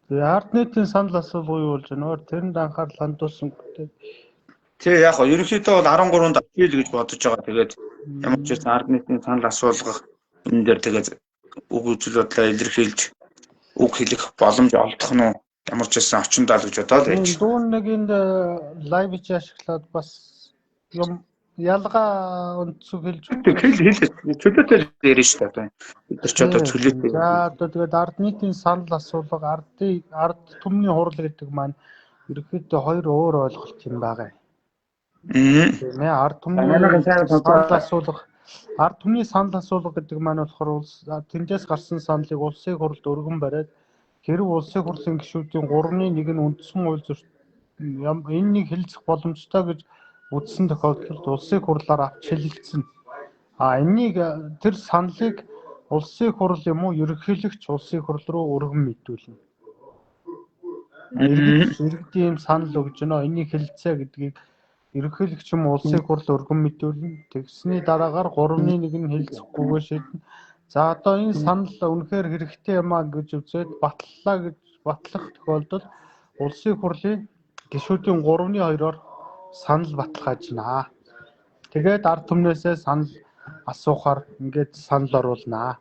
Тэгээ ард нийтийн санал асуулга юу болж байна? Тэрэнд анхаарал хандуулсан.
Тий, яг хоо ерөнхийдөө бол 13-нд апрел гэж бодож байгаа. Тэгээд ямар ч байсан ард нийтийн санал асуулга энэ дээр тэгээд үг үзэл бодлоо илэрхийлж үг хэлэх боломж олдох нь ямар ч байсан очиндаа л гэж бодоод байж.
Дүүн нэг энд лайв чи ашиглаад бас юм ялгаа өнцөг хэлж
хэл чөлөөтэй ярина шүү дээ. Бид нар ч одоо чөлөөтэй.
За одоо тэгээд ард нийтийн санал асуулга ард түмний хурал гэдэг маань ерөнхийдөө хоёр өөр ойлголт юм байгаа. Тийм ээ, ард түмний санал асуулга ард түмний санал асуулга гэдэг маань болохоор улс тэндээс гарсан саналыг улсын хурлд өргөн бариад хэрв улсын хурлын гишүүдийн 3-ны 1 нь үндсэн хууль энэнийг хэлэлцэх боломжтой гэж үзсэн тохиолдолд улсын хурлаар авч хэлэлцэнэ. А энэнийг тэр саналыг улсын хурал юм уу ерөнхийлөгч улсын хурал руу өргөн мэдүүлнэ. Иргэд ийм санал өгж гэнэ, энийг хэлэлцээ гэдгийг ерөнхийлөгч юм уу улсын хурал өргөн мэдүүлнэ. Тэгсний дараагаар 3-1 нь хэлэлцэхгүйгээр шийднэ. За одоо энэ санал үнэхээр хэрэгтэй юм а гэж үзээд батллаа гэж батлах тохиолдолд улсын хурлын гишүүдийн 3-2-оор санал баталгаажна. Тэгээд ард түмнээсээ санал асуухаар ингээд санал оруулнаа.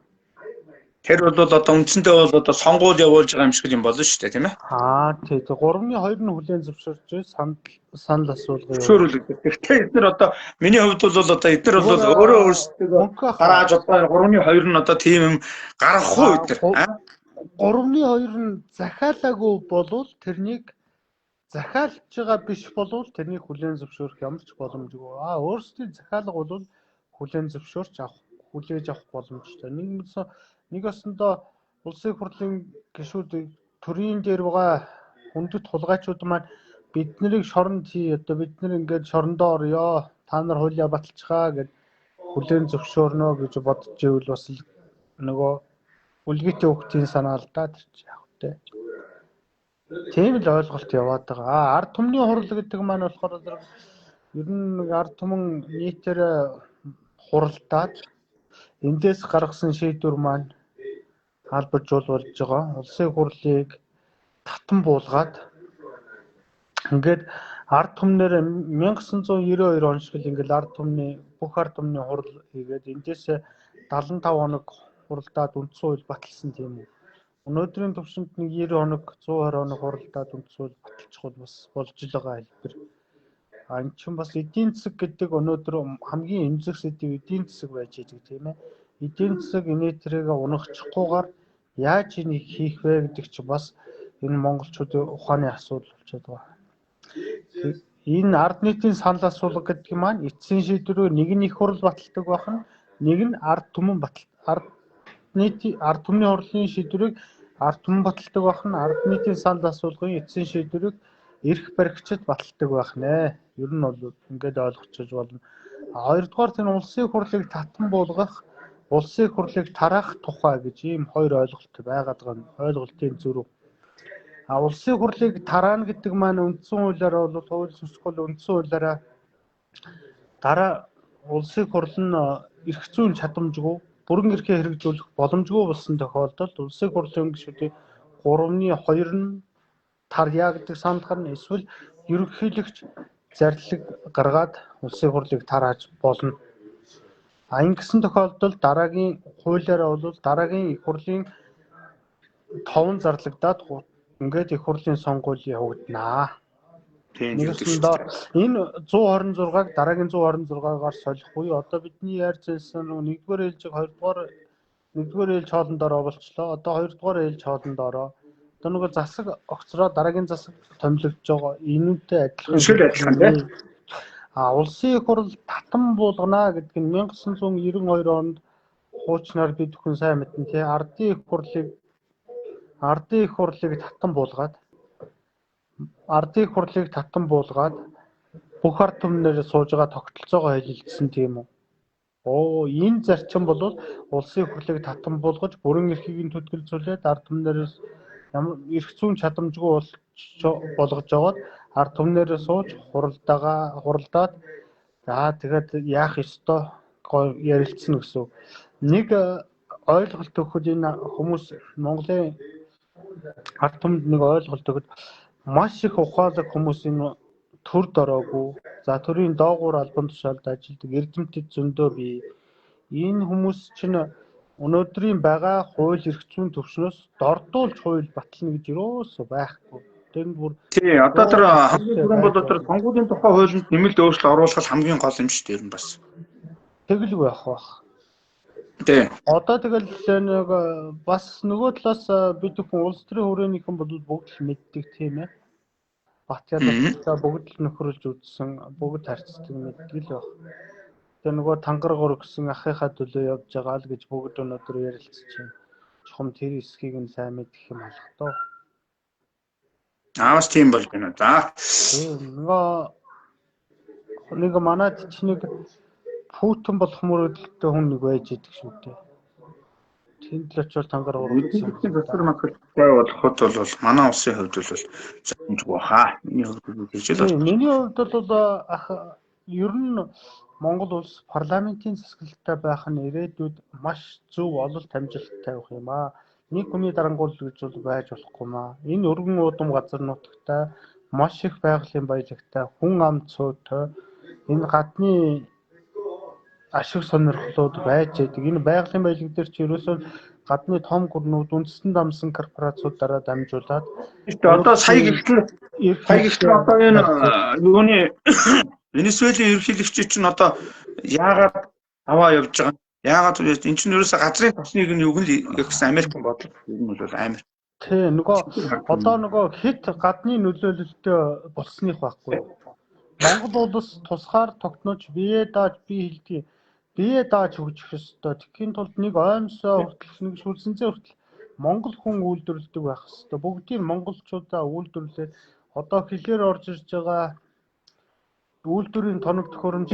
Тэр бол одоо үндсэндээ бол одоо сонгуул явуулж байгаа юм шиг юм болно шүү дээ, тийм ээ?
Аа тий. 3-2 нь хүлээн зөвшөөрч санал асуулга
зөвшөөрүүлдэг. Гэхдээ эдгээр одоо миний хувьд бол одоо эдгээр бол өөрөө өөрсдөө гарааж одоо 3-2 нь одоо тийм юм гаргах уу эдгээр?
3-2 нь захиалаагүй болвол тэрнийг захиалж байгаа биш болвол тэрнийг хүлээн зөвшөөрөх ямар ч боломжгүй. Аа өөрсдийн захиалга бол хүлээн зөвшөөрч авах, хүлээж авах боломжтой. Нэг осондоо улсын хурлын гишүүд төрийн дээр байгаа хүндэт хулгайчуд маань бид нарыг шоронд хий, одоо бид нар ингээд шорондоо орё, та нар хуулиа баталчихаа гэд хүлээн зөвшөөрнө гэж бодож ивэл бас л нөгөө үлгийтэй хүүхдийн санаа л да, тэр чи яг үтэй. Тийм л ойлголт яваад байгаа. Ард түмний хурал гэдэг маань болохоор ер нь нэг ард түмэн нийтээр хуралдаад эндээс гаргасан шийдвэр маань албажуул болж байгаа. Улсын хурлыг татан буулгаад ингээд ард түмнэр 1992 он шиг л ингээд ард түмний бүх ард түмний хурал хийгээд эндээс 75 хоног хуралдаад үндсэн хууль баталсан тийм үү. Өнөөдрийн төвшөнд нэг 90 хоног 120 хоног хуралдаад үндсэн хууль баталчихвал бас болж л байгаа хэлбэр. А эн чинь бас эдийн засаг гэдэг өнөөдөр хамгийн эмзэг сэдв эдийн засаг байж байгаа тийм ээ. Эдийн засаг инээтрийг унахчихгүйгээр яаж энийг хийх вэ гэдэг чинь бас энэ монголчуудын ухааны асуудал болчиход байгаа. Энэ ард нийтийн санал асуулга гэдэг маань эцсийн шийдвэрөө нэг нь их хурал баталдаг байх нь, нэг нь ард түмэн батал ард нийтийн ард түмний хурлын шийдвэрийг ард түмэн баталдаг байх нь, ард нийтийн санал асуулгын эцсийн шийдвэрийг эрх баригчид баталдаг байх нэ. Ер нь бол ингээд ойлгочих болно. Хоёрдугаар тэр улсын хурлыг татан буулгах, улсын хурлыг тараах тухай гэж ийм хоёр ойлголт байгаад байгаа ойлголтын зөрүү. А улсын хурлыг тараана гэдэг маань үндсэн хуулиар бол хууль зөрчил үндсэн хуулиараа дараа улсын хурал нь эрх зүйн чадамжгүй бүрэн эрхээ хэрэгжүүлэх боломжгүй болсон тохиолдолд улсын хурлын гишүүдийн 3-2 нь тарья гэдэг санал гарна. Эсвэл ерөнхийлөгч зарлиг гаргаад улсын хурлыг тарааж болно. А ингэсэн тохиолдолд дараагийн хуулиараа бол дараагийн их хурлын 5 зарлагдаад ингээд их хурлын сонгуул явагдана. Нэгсэндээ энэ 126-аг дараагийн 126-гаар солих үе одоо бидний ярьж байсан нэгдүгээр ээлжийг хоёрдугаар нэгдүгээр ээлж хоолнд ороо болчлоо. Одоо хоёрдугаар ээлж хоолнд ороо. Одоо нөгөө засаг огцроо дараагийн засаг томилогдож байгаа. Энүүнтэй адилхан.
Шил адилхан тийм.
А улсын их хурал татан буулгана гэдэг нь 1992 онд хуучнаар бид бүхэн сайн мэднэ тий. Ардын их хурлыг татан буулгаад ардын их хурлыг татан буулгаад бүх ард түмнээр сууж байгаа тогтолцоогоо хэлэлцсэн тийм үү. Оо энэ зарчим бол улсын их хурлыг татан буулгаж бүрэн эрхийг нь төдгөлзүүлээд ард түмнээрээс ямар эрх зүйн чадамжгүй болгож жагаад ард түмнээрээ сууж хуралдаад за тэгээд яах ёстой ярилцсан гэсэн. Нэг ойлголт өгөхөд энэ хүмүүс Монголын ард түмэнд нэг ойлголт өгөхөд маш их ухаалаг хүмүүс энэ төрд ороогүй. За төрийн доогуур албан тушаалд ажилладаг эрдэмтэд зөндөө бий. Энэ хүмүүс чинь өнөөдрийн байгаа хууль эрх зүйн түвшнөөс дордуулж хууль батлна гэж юусоо байхгүй. Тэр нь бүр
тий одоо тэр хамгийн түрүүн бол тэр сонгуулийн тухай хуулинд нэмэлт өөрчлөлт оруулах хамгийн гол юм шүү дээ ер нь бас.
Тэгэлгүй явах байх.
Тий.
Одоо тэгэл нэг бас нөгөө талаас бид бүхэн улс төрийн хүрээнийхэн бол бүгд л мэддэг тийм ээ. Батялалтай бүгд л нөхөрлөж үзсэн, бүгд харьцдаг мэддэг л байх. Тэгээ нөгөө тангаргуур гэсэн ахыхаа төлөө явж байгаа л гэж бүгд өнөөдөр ярилцж байна. Чухам тэр хэсгийг нь сайн мэдэх юм алах тоо.
Аавас тийм болж байна. За.
Нөгөө нэг манайд чи нэг Путин болох мөрөөдөлтэй хүн нэг байж идэг шүү дээ. Тэнд л очивол тангаар
ургуулсан. Засвар материалтай болоход бол манай улсын хувьд бол боломжгүй хаа. Миний хувьд бол гэж л
байна. Миний хувьд бол ах ер нь Монгол улс парламентын засаглалтай байх нь ирээдүйд маш зөв ололт амжилттай байх юм аа. Нэг хүний дарангуул гэж бол байж болохгүй маа. Энэ өргөн уудам газар нутагтай маш их байгалийн баялагтай хүн ам цөөтэй энэ гадны ашиг сонирхлууд байж байдаг. Энэ байгалийн баялаг дээр чи ерөөсөө гадны том гүрнүүд үндэстэн дамсан корпорациудаараа дамжуулаад
одоо сая гихтэл одоо энэ юуны Венесуэлийн ерөнхийлөгчид чинь одоо яагаад аваа явж байгаа? Яагаад энэ чинь ерөөсөө газрын тосныг нь юг нь гэсэн Америкийн бодлого юм бол амар.
Тий, нөгөө одоо нөгөө хит гадны нөлөөлөлтөй болсных байхгүй. Монгол улс тусгаар тогтнож бие дааж би хэлдэг бие дааж хөгжих ёстой. Тэгэхийн тулд нэг оймсоо хүртэл нэг шүлсэнзээ хүртэл монгол хүн үйлдвэрлэдэг байх ёстой. Бүгдийг монголчуудаа үйлдвэрлээд одоо хилээр орж ирж байгаа үйлдвэрийн тоног төхөөрөмж,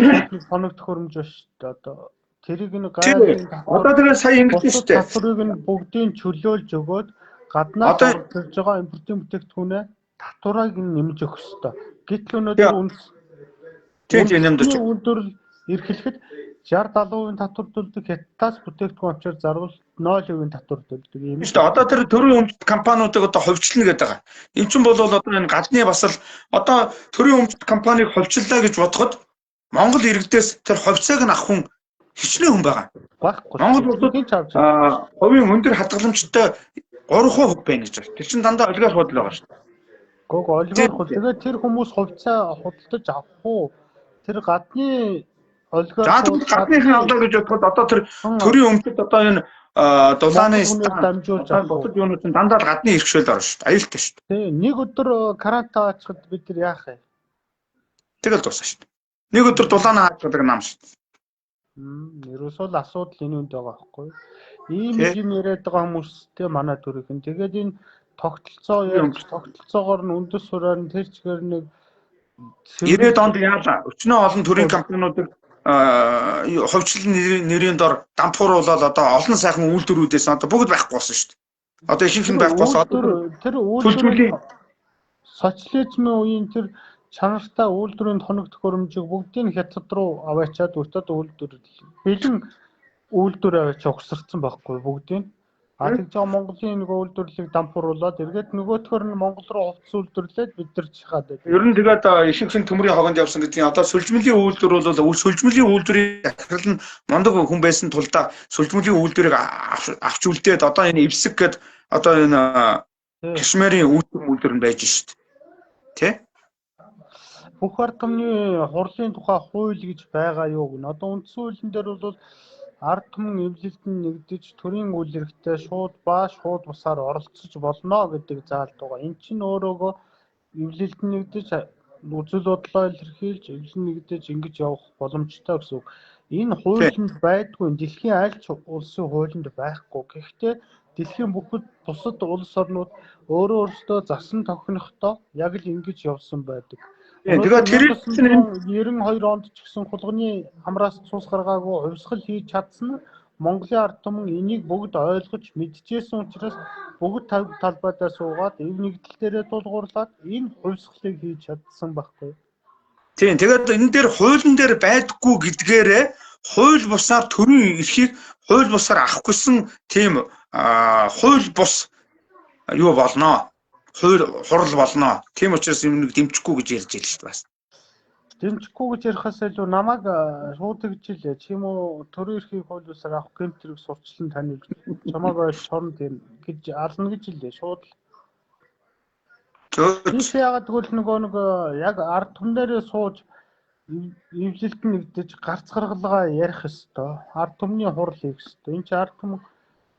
тоног төхөөрөмж ба шүү дээ. Одоо тэрийг нь
гайхалтай одоо тэгээ сая ингэж шүү дээ.
Татварыг нь бүгдийг чөлөөлж өгөөд гаднаас орж ирж байгаа импортын бүтээгдэхүүнээ татварыг нь нэмж өгөх ёстой. Гэтэл өнөөдөр үндэс
тийм нэмж
үйлдвэрлэл эрхлэхэд 60 70% татвар төлдөг, хятадаас бүтээгдэхүүн авчаар зарвал 0% татвар төлдөг
юм. Тийм шүү дээ. Одоо тэр төрийн өмчт компаниудыг одоо хувьчлана гэдэг байгаа. Энд чинь бол одоо энэ гадны бас л одоо төрийн өмчт компанийг хувьчлаа гэж бодоход Монгол иргэдээс тэр хувьцааг нь авах хүн хичнээн хүн байгаа.
Байхгүй.
Монгол улсууд хувийн өндөр хадгаламжтай 3% байна гэж байна. Тэр чинь дандаа олигарх худал байгаа шүү дээ.
Гог олигарх. Тэгээд тэр хүмүүс хувьцаа худалдаж авах уу? Тэр гадны
олигарх. За тэгвэл гадныхан авлаа гэж бодоход одоо тэр төрийн өмчөд одоо энэ дулааны
дамжуулж авах
бусад юунууд нь дандаа л гадны иргэшүүлд орно шүү дээ. Аюултай шүү
дээ. Тий, нэг өдөр карантин аачихад бид нар яах вэ?
Тэгэл дуусна шүү дээ. Нэг өдөр дулааны хаачдаг нам шүү дээ.
Ерөөсөө л асуудал энэ үнд байгаа байхгүй юу? Ийм юм яриад байгаа хүмүүстэй манай төрийнхэн. Тэгээд энэ тогтолцоо ярьж тогтолцоогоор нь үндэс сураар нь тэр чигээр нэг
90-ад онд яалаа. Өчнөө олон төрийн компаниудыг хувьчлал нэрийн дор дампууруулаад одоо олон сайхан үйлдвэрүүдээс одоо бүгд байхгүй болсон шүү дээ. Одоо ихэнх нь байхгүй болсон.
Одоо тэр үйлдвэрийн социализмын үеийн тэр чанартай үйлдвэрийн тоног төхөөрөмжийг бүгдийг хятад руу аваачаад өтөд үйлдвэр бэлэн үйлдвэр аваач угсарсан байхгүй бүгдийг. А тэгж байгаа Монголын нөгөө үйлдвэрлэлийг дампууруулад эргээд нөгөөтгөр нь Монгол руу хувцас үйлдвэрлээд бид нар чихаад байдаг.
Ер нь тэгээд ихэнх нь төмрийн хогонд явсан гэдгийг одоо сүлжмэлийн үйлдвэр бол сүлжмэлийн үйлдвэрийн захирал нь мундаг хүн байсан тулдаа сүлжмэлийн үйлдвэрийг авч үлдээд одоо энэ эвсэг гээд одоо энэ Кашмирын үйлдвэр нь байж шít. Тэ?
Бүх ард түмний хурлын тухай хууль гэж байгаа юу гэнэ. Одоо үндсэн хуулийн дээр бол ард түмэн эвлэлд нь нэгдэж төрийн үйл хэрэгтээ шууд ба шууд бусаар оролцож болно гэдэг заалт байгаа. Эн чинь өөрөөгөө эвлэлд нь нэгдэж үзэл бодлоо илэрхийлж эвлэл нэгдэж ингэж явах боломжтой гэсэн үг. Энэ хуулинд байдгүй, дэлхийн аль ч улсын хуулинд байхгүй. Гэхдээ дэлхийн бүхэд бусад улс орнууд өөрөө өөрсдөө засан тохинохдоо яг л ингэж явсан байдаг.
Тэгээд тэр
92 онд ч гэсэн хулганы хамраас цус гаргаагүй хувьсгал хийж чадсан нь Монголын ард түмэн энийг бүгд ойлгож мэдчихсэн учраас бүгд талбайдаа суугаад эв нэгдэл дээрээ тулгуурлаад энэ хувьсгалыг хийж чадсан байхгүй.
Тийм, тэгээд энэ дээр хуулийн дээр байдаггүй гэдгээрээ хууль бусаар төрийн эрхийг хууль бусаар авах гэсэн тийм хууль бус юу болноо. Хууль хурал болно. Тийм учраас юм нэг дэмжихгүй гэж ярьж байлаа шүү дээ бас.
Дэмжихгүй гэж ярихаас илүү намайг шууд тэгж илээ. Чи юм уу төрийн эрхийг хууль бусаар авах гэмт хэрэг сурчлан таниулж чамааг ойл шорон тийм гэж ална гэж илээ. Шууд л. Тийш яагаад тэгвэл нөгөө нэг яг ард түмнэрээ сууж эвлэлт нэгдэж гарц гаргалгаа ярих ёстой. Ард түмний хурал хийх ёстой. Энд чи ард түмэн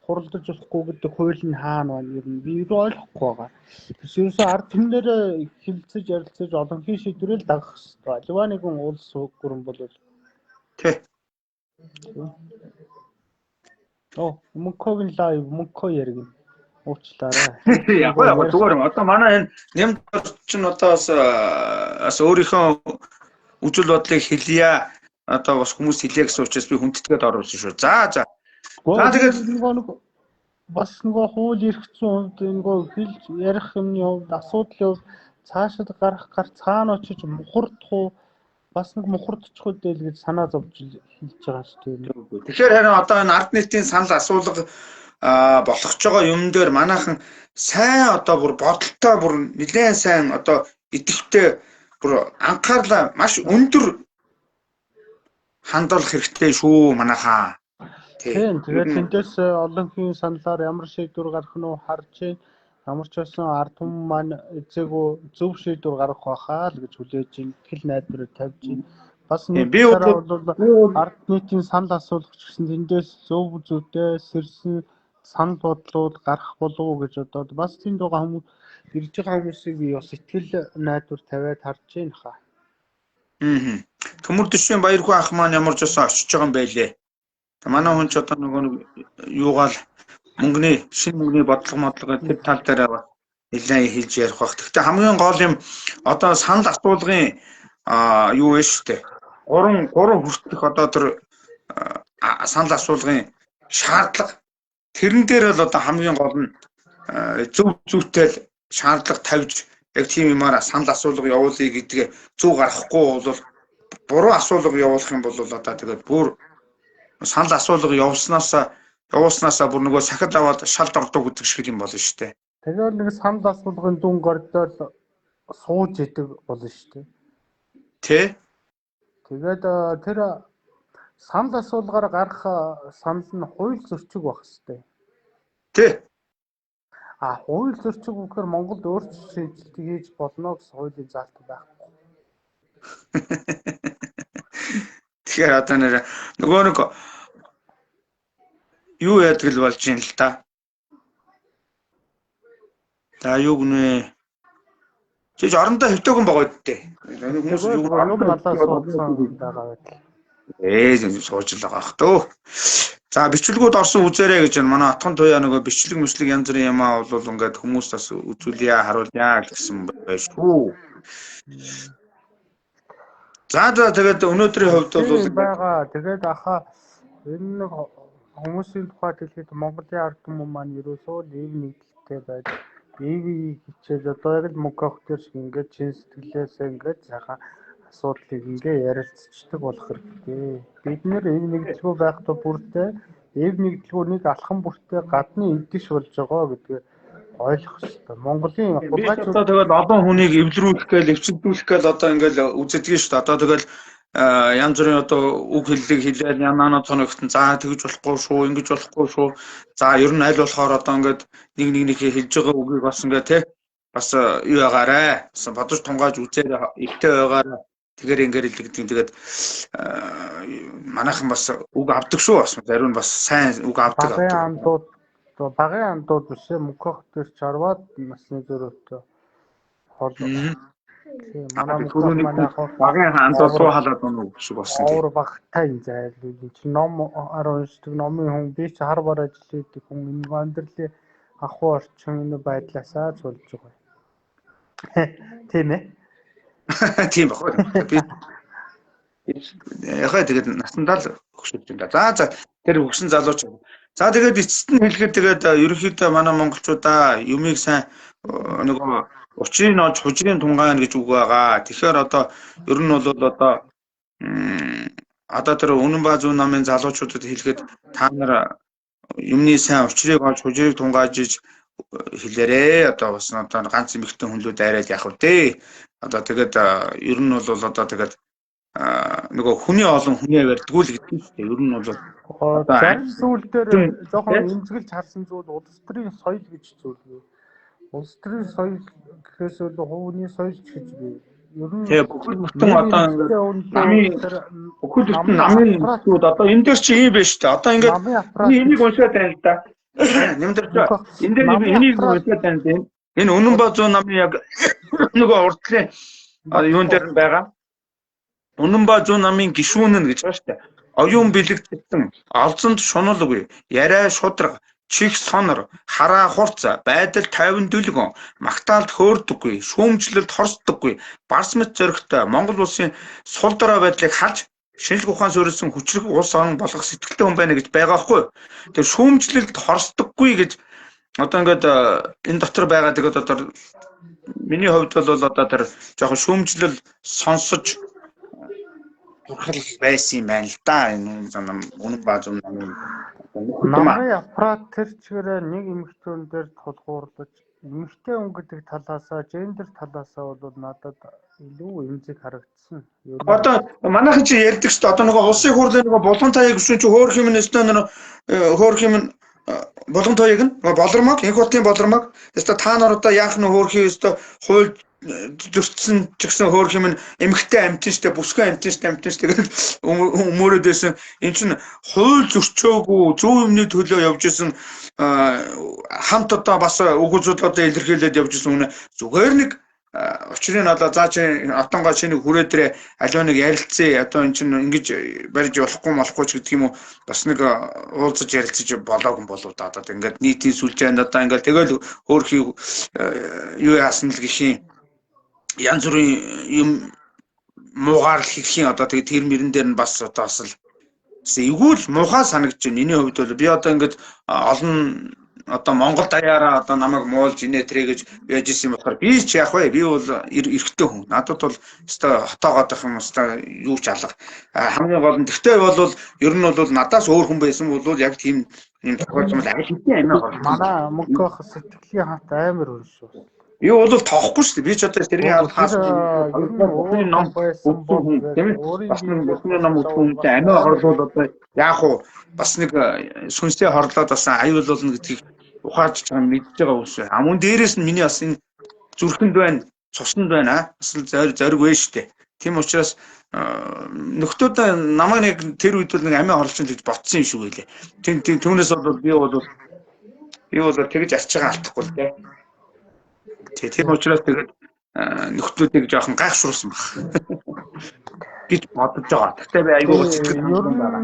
хуралдаж болохгүй гэдэг хууль нь хаана байна ер нь би юу ойлгохгүй байгаа. Тэрс ерөөсөө ард түмнэрээ хилцэж ярилцаж олонхын шийдвэрэл дагах ёстой. Аливаа нэгэн улс гүрэн бол
тий.
Оо, Мөнкогийн лайв, Мөнкө яригна. Уучлаарай.
Яг яг зүгээр юм. Одоо манай энэ нэмд чинь одоо бас өөрийнхөө үзэл бодлыг хэлье. Одоо бас хүмүүс хэлье гэсэн учраас би хүндэтгээд оруулсан шүү. За за.
За тэгээд нөгөө бас нөгөө хууль эрх зүйн хувьд нөгөө хэлж ярих юмны хувьд асуудлын хувьд цаашид гарах гар цаана очиж мухардах уу бас нэг мухардчих үү л гэж санаа зовж хэлж байгаа шүү
дээ. Тэгэхээр харин одоо энэ ард нийтийн санал асуулга болгож байгаа юм дээр манайхан сайн одоо бүр бодолтой бүр нэлээд сайн одоо идэвхтэй бүр анхаарлаа маш өндөр хандуулах хэрэгтэй шүү манайхаа.
Тийм. Тэгээд тэндээс олон хүн саналаар ямар шийдвэр гарах нь харж байна. Ямар ч байсан ард түмэн маань эзээгүү зөв шийдвэр гаргах байхаа л гэж хүлээж байна. Итгэл найдварыг тавьж байна. Бас нэг бол ард нийтийн санал асуулгач гэсэн тэндээс зөв зүйтэй сэрсэн санал бодлууд гарах болов уу гэж бодоод бас тэнд байгаа хүмүүс ирж байгаа хүмүүсийг би бас итгэл найдвар тавиад харж байна хаа.
Аа. Төмөр төшийн Баярхүү ах маань ямар ч байсан очиж байгаа юм байлээ. Манай хүн ч одоо нөгөө нэг юугаал мөнгөний шинэ мөнгөний бодлого модлого тэр тал дээр бас нэлээд хэлж ярих бах. Гэхдээ хамгийн гол юм одоо санал асуулгын юу вэ шүү дээ. Гурван хүртэлх одоо тэр санал асуулгын шаардлага тэрэн дээр л одоо хамгийн гол нь зөв зүйтэй л шаардлага тавьж яг тийм юмараа санал асуулга явуулъя гэдгээ зөв гаргахгүй бол буруу асуулга явуулах юм бол одоо тэгээд бүр санал асуулга явуулснаасаа бүр нөгөө сахид аваад шалд ордог гэдэг шиг юм болно шүү дээ.
Тэгээд нэг санал асуулгын дүн гордол сууж идэг болно шүү дээ.
Тэ?
Тэгээд тэр санал асуулгаар гарах санал нь хууль зөрчиг байх хэрэгтэй.
Тэ.
А хууль зөрчиг гэхээр Монголд өөрчлөлт шинэчлэлт хийж болно гэсэн хуулийн заалт байхгүй.
Тэгэхээр одоо нэр нөгөө нэг юу яадаг л болж юм л та. За юу гэнэ? Чиж орондоо хэвтөөгөн байгаа үдтэй.
Хүмүүс юу юм суудсан байгаа байдал.
Сууж л байгаа ах дөө. За бичлэгүүд орсон үзээрэй гэж байна. Манай Отхон туяа нөгөө бичлэг мэтлэг янз бүрийн юмаа бол ингээд хүмүүс бас үзүүлье, харуулъя гэсэн байна шүү. За за тэгээд өнөөдрийн хувьд бол
байгаа. Тэгээд аха энэ нэг хүмүүсийн тухайд хэлэхэд Монголын ард түмэн маань ерөөсөө л ив нэгдэлтэй байж ивийг хичээж одоо яг л мөнгө дээр шиг ингээд чин сэтгэлээсээ ингээд сайхан асуудлыг ингээ ярилцчихдаг болох хэрэгтэй. Бид нэр эв нэгдэлгүй байхдаа бүртээ эв нэгдэлгүй нэг алхам бүртээ гадны эдиш болж байгаа гэдгээ ойлгох хэрэгтэй. Монголын
хулгайч одоо тэгэл олон хүнийг эвлэрүүлэх гээл эвчилдүүлэх гээл одоо ингээл үздэг шүү дээ. Одоо тэгэл янз бүрийн одоо үг хэллэг хэлээл янаа тоногтон за тэгж болохгүй шүү, ингэж болохгүй шүү. За ер нь аль болохоор одоо ингээд нэг нэг нэхээ хэлж байгаа үгийг бас ингээд те бас юу ягаарэ. Бас бодож тунгааж үзээр ихтэй байгаарэ. Тэгэхээр ингээд л гэдэг. Тэгээд манайхан бас үг авдаг шүү бас зарим нь бас сайн үг авдаг.
Багын андууд биш мөнхөх төр чарваад насны зөрүүтэй хол.
Тийм манай манай багын андууд руу халаад унаа шиг болсон.
Уур багтай юм зайлуул. Энэ чинь ном ар уншдаг номын хүн би чи хар бар ажил хийдэг хүн энэ амьдралын ахуй орчин энэ байдлаасаа цулж байгаа. Тийм ээ.
Тийм баг. Би яхаа тэгээд насандаа л хөшөж юм да. За за тэр хөгсөн залууч. За тэгээд эцэст нь хэлэхэд тэгээд ерөнхийдөө манай монголчуудаа юмыг сайн нөгөө учрыг олж хужрын тунгаана гэж үг байгаа. Тэгэхээр одоо ер нь бол одоо одоо тэр Үнэн ба зүүн намын залуучуудад хэлэхэд та нар юмны сайн учрыг олж хужрыг тунгааж иж хэлээрээ. Одоо бас одоо ганц эмэгтэй хүнлүүд арайд яах вэ? Одоо тэгээд ер нь бол одоо тэгээд нөгөө хүний олон хүнээ барьдгүй л гэдэг нь шүү дээ. Ер нь бол
зарим зүйл дээр жоохон эмзэгэлж харсан зүйл улс төрийн соёл гэж зүйл бий. Улс төрийн соёл гэхээс илүү хувийн соёл ч гэж бий.
Ер нь тэгээ бүхэл бүтэн одоо ингээд намын бүхэл бүтэн намын зүйлүүд одоо энэ дээр чи ийм байна шүү дээ. Одоо ингээд энийг уншаад байна л да. Нэмдэрч энэ дээр энийг уншаад байна. Энэ Үнэн ба зүүн намын яг нөгөө урдлын юун дээр нь байгаа. Үнэн ба зүүн намын гишүүн нь гэж байгаа шүү дээ. Оюун бэлэгдсэн, олзонд шунал үгүй, яриа шудраг, чих сонор, хараа хурц, байдал тайван дүлгэн, магтаалд хөөрдөггүй, шүүмжлэлд хорсдоггүй, барс мэт зоригтой Монгол улсын сул дорой байдлыг харж шинжлэх ухаан суурилсан хүчрэх улс орон болгох сэтгэлтэй хүн байна гэж байгаа хгүй. Тэр шүүмжлэлд хорсдоггүй гэж одоо ингээд энэ дотор байгаа. Тэгээд одоо миний хувьд бол одоо тэр жоохон шүүмжлэл сонсож турхал байсан юм байна л да. Энэ үнэн ба зөв намын
намрын аппарат тэр чигээрээ нэг эмэгтэй хүн дээр тулгуурлаж эмэгтэй хүн гэдэг талаасаа гендер талаасаа бол надад илүү эмзэг харагдсан.
Одоо манайхан чи ярьдаг шүү дээ. Одоо нөгөө улсын хурлын нөгөө булган таяг гэсэн чи хөөх юм өстөө нөгөө хөөх юм булган таяг нь болормог, инх хотын болормог. Өстө та нар одоо яах нь хөөх юм өстө хууль зөрчсөн ч гэсэн хөөх юм эмхтэй амтэн штэ, бүсгүй амтэн штэ, амтэн штэ гэж өмөрөөд байсан. Эн чинь хууль зөрчөөгүй зөв юмны төлөө явж исэн, хамт одоо бас үг үзэл одоо илэрхийлээд явж исэн үнэ зүгээр нэг учрын одоо заа чи отонгоо чи нэг хүрээдрээ аливаа нэг ярилцъя, одоо эн чинь ингэж барьж болохгүй молохгүй ч гэдэг юм уу, бас нэг уулзаж ярилцаж болоогүй болов да. Одоо ингээд нийтийн сүлжээнд одоо ингээд тэгэл хөөрхий юу яасан л гэх юм, янз бүрийн юм муугаар л хийх юм. Одоо тэгээд тэр мөрөн дээр нь бас одоо бас л эвгүй л муухай санагдаж байна. Миний хувьд бол би одоо ингээд олон одоо Монгол даяараа одоо намайг муулж инээ тэрэ гэж яаж исэн болохоор би ч яах вэ? Би бол эрэгтэй хүн. Надад бол өстой хотоогоодох юм өстой юу ч алга. Хамгийн гол нь тэгтээ бол ер нь бол надаас өөр хүн байсан бол яг тийм юм тохиолдол аль хэдийн амиа хортой.
Манай мөнгөх сэтгэлийн хат амар хүн шүү.
Би бол тоохгүй шүү дээ. Би ч одоо сэргийн алхаас өөрийн ном байсан бол тийм ээ. Бас нэг бүхний ном үзэх хүнтэй амиа хорлол одоо яах вэ? Бас нэг сүнсээ хорлоод бас аюулуулна гэдгийг ухаарч байгаа мэдж байгаа үс. А мөн дээрээс нь миний бас энэ зүрхэнд байна, цуснд байна. Бас л зориг вэ шүү дээ. Тийм учраас нөхдүүд намайг нэг тэр үед бол нэг амиа хорлсон гэж ботсон юм шиг байлээ. Тийм тийм түүнээс бол би бол тэгж арчигаа алдахгүй л дээ. Тийм учраас тэгээд нөхдүүдийг жоохон гайхшруулсан баг гэж бодож байгаа. Гэхдээ би айгүй сэтгэл хангалуун байгаа.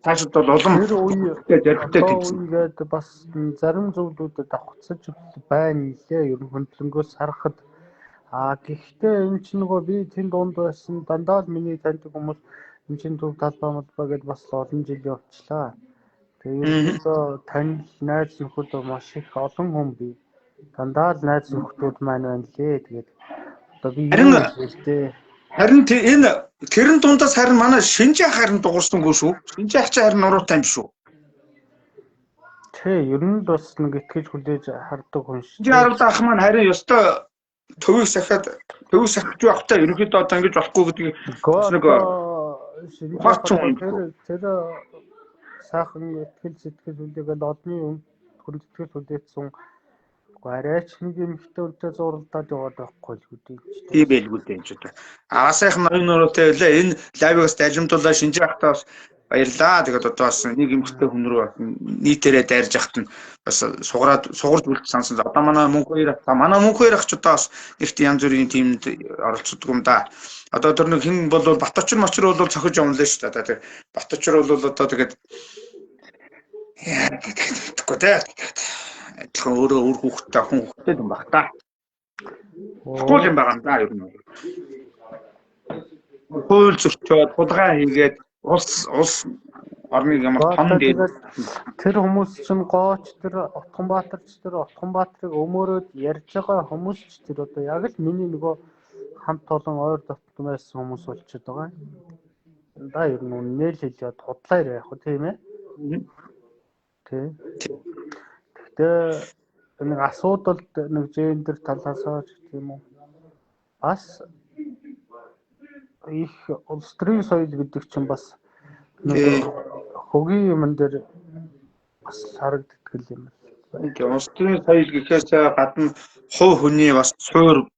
Цаашид бол улам зоригтой гэсэн.
Тэгээд бас зарим зүйлүүдэд давхцаж байна нэлээ. Ер нь хөндлөнгөөс харахад гэхдээ энэ чинь нөгөө би тэнд дунд байсан дандаа л миний таньдаг хүмүүс энэ чинь төв талбай малбай гэдээ бас олон жил явчлаа. Тэгээд ерөнхийдөө танил найз нөхөд маш их олон хүн би дандаа л найз нөхдүүд маань байна лээ. Тэгээд одоо би юу хэлээ.
Харин энэ тэрэн дундаас харин манай Шинжаах харин дуурсангүй шүү. Шинжаах чи харин нуруутай юм шүү.
Тэ, ер нь бас нэг итгэж хүлээж хардаг хүн шүү.
Шинжаах ах маань харин ёстой төвийг сахиад төвийг сахиж явахтаа ерөнхийдөө одоо ингэж болохгүй гэдгийг нэг ухаарч юм.
Тэр сайхан итгэл сэтгэл хүлээгээд одны хүндэтгэл хүлээсэн. Арайч нэг эмэгтэй үнтэй зуралдаад яваад байхгүй л үү.
Тийм байлгүй дээ энэ ч одоо. Аа сайхан ноён нуруутай байлаа. Энэ лайвыг бас дамжуулаа Шинжаахтаа бас баярлаа. Тэгээд одоо бас нэг эмэгтэй хүн рүү нийтээрээ дайрж яхад нь бас сугараад сугарж үлдсэн сансан. Одоо манай мөнх хоёр ах ч одоо бас нэгт янз бүрийн тиймд оролцдог юм да. Одоо тэр нэг хэн бол Баточор мочор бол цохиж явна л шүү дээ. Одоо тэр Баточор бол одоо тэгээд яа тэгэхгүй дээ. Адилхан өөрөө үр хүүхэдтэй охин хүүхэдтэй юм баг та. Хууль юм байгаа юм да ер нь. Хууль зөрчөөд хулгай хийгээд улс орныг ямар том дээр
тэр хүмүүс чинь гооч тэр Утганбаатарч тэр Утганбаатарыг өмөрөөд ярьж байгаа хүмүүс ч тэр одоо яг л миний нөгөө хамт олон ойр дотн байсан хүмүүс болчиход байгаа юм. Да ер нь үннээ л хэлээд худлаа яриа яг тийм ээ. Тий. Гэхдээ нэг асуудалд нэг гендер талаасаа ч гэх юм уу бас их улс төрийн соёл гэдэг чинь бас нэг хөгийн юмн дээр бас харагддаг юм
байна. Улс төрийн соёл гэхээс гадна хувь хүний бас суур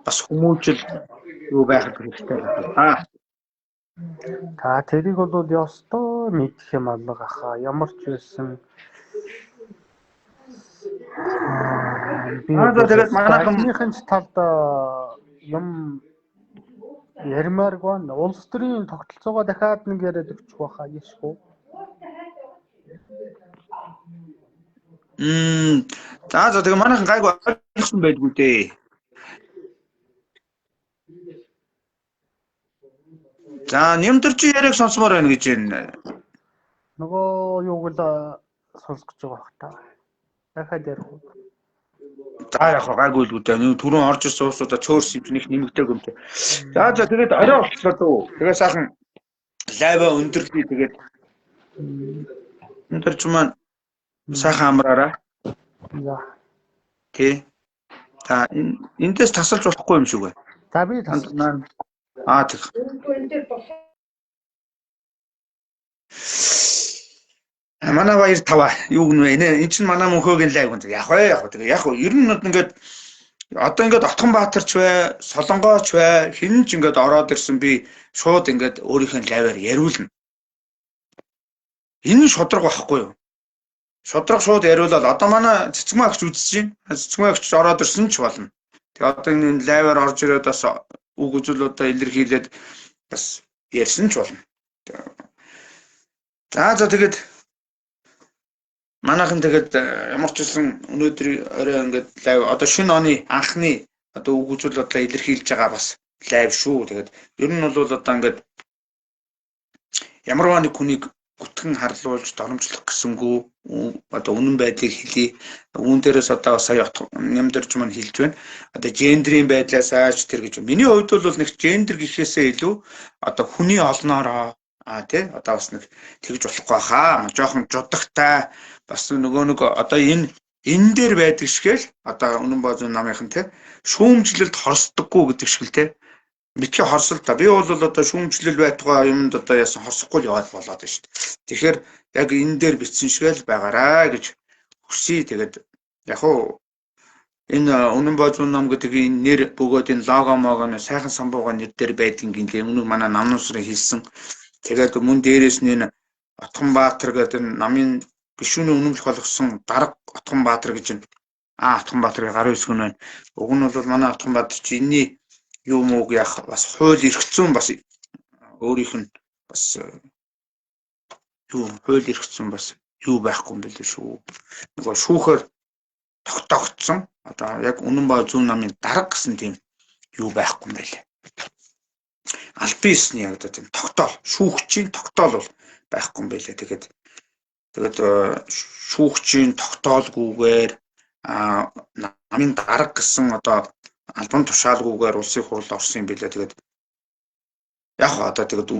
бас хүмүүжил юу байх хэрэгтэй байна.
Та тэрийг бол ёстой мэдэх юм алга ахаа. Ямар ч байсан би
тэгээд
манайхын талд юм ярмааргүй байна. Улс төрийн тогтолцоогоо дахиад нэг яриад өгчих байхаа яшгүй.
За за тэгээ манайхан гайгүй ойлгосон байдгүй дээ. За нэмдэрч яриаг сонсомоор байна гэж байна.
Нөгөө юуг л сонсох гэж байгаа бах та. Дахиад ярих уу?
За яг гайгүй л үү. Нэг түрүүн орж ирсэн уусуудаа цөөрс юм чинь их нэмэгдээгүй юм чи. За за тэгээд орой болчлоо дөө. Тэгээ сайхан лайва өндөрлөе тэгээд өндөрч маань сайхан амраарай.
За.
Тий. За эндээс тасалж болохгүй юм шиг байна.
За би тасалж.
Аа тэг. Манай баяр тава юу гэнэ вэ? Энэ чинь манай мөнхөөгийн лайв гэнэ. Яг вэ яг тэгээ яг ер нь ингээд одоо ингээд Отгонбаатарч бай, Солонгооч бай, хэн ч ингээд ороод ирсэн би шууд ингээд өөрийнх нь лайваар яриулна. Энэ нь шудраг байхгүй юу? Шудраг шууд яриулаад одоо манай цэцгмаа агч үзэж байна. Цэцгмаа агч ороод ирсэн ч болно. Тэгээ одоо энэ лайваар орж ирээд бас үг үзүүлүүдээ илэрхийлээд бас ярьсан ч болно. За за тэгээд манайхан тэгээд ямар ч байсан өнөөдөр орой ингээд лайв одоо шинэ оны анхны одоо үг үзүүл бодлоо илэрхийлж байгаа бас лайв шүү. Тэгээд ер нь бол одоо ингээд ямарваа нэг хүнийг гүтгэн харлуулж доромжлох гэсэнгүү одоо үнэн байдлыг хэлье. Үүн дээрээс одоо сая нямдэрч маань хэлж байна. Одоо гендрийн байдлаасаа ч тэр гэж. Миний хувьд бол нэг гендер гэхээсээ илүү одоо хүний олноороо тий одоо бас нэг тэгж болохгүй хаа. Жохон жудагтай бас нөгөө нэг одоо энэ дээр байдаг шигэл одоо үнэн боозон намынхан тий шүүмжлэлд хорсдоггүй гэдэг шиг л тий битгий хорсол та. Би бол одоо шүүмжлэл байтугай юмд одоо яасан хорсохгүй л яваад болоод байна шүү дээ. Тэгэхээр яг энэ дээр бичсэн шигэл байгаарай гэж хүсье. Тэгээд яг уу энэ үнэн боозон нам гэдэг энэ нэр бөгөөд энэ лого мого нь сайхан самбууга нэр дээр байдгийн гинлээ. Үнэг манай намнуу сарын хэлсэн. Тэгээд мөн дээрээс нь энэ Отгонбаатар гэдэг намын гишүүний үнэмлэх болгосон дарга Отгонбаатар гэж байна. Отгонбаатарын гарын үсэг нь байна. Уг нь бол манай Отгонбаатар чи энэний юм уу яах бас хууль эрх зүйн бас өөрийнх нь бас юу хууль эрх зүйн бас юу байхгүй юм бэлээ шүү. Нөгөө шүүхээр тогтоогдсон одоо яг үнэн ба зүүн намын дарга гэсэн тийм юу байхгүй юм байлээ. Албан ёсны яг одоо тийм тогтоол шүүгчийн тогтоол бол байхгүй юм байлээ. Тэгээд шүүгчийн тогтоолгүйгээр намын дарга гэсэн одоо албан тушаалгүйгээр улсын хурал орсон юм билээ. Тэгээд яг одоо тэгээд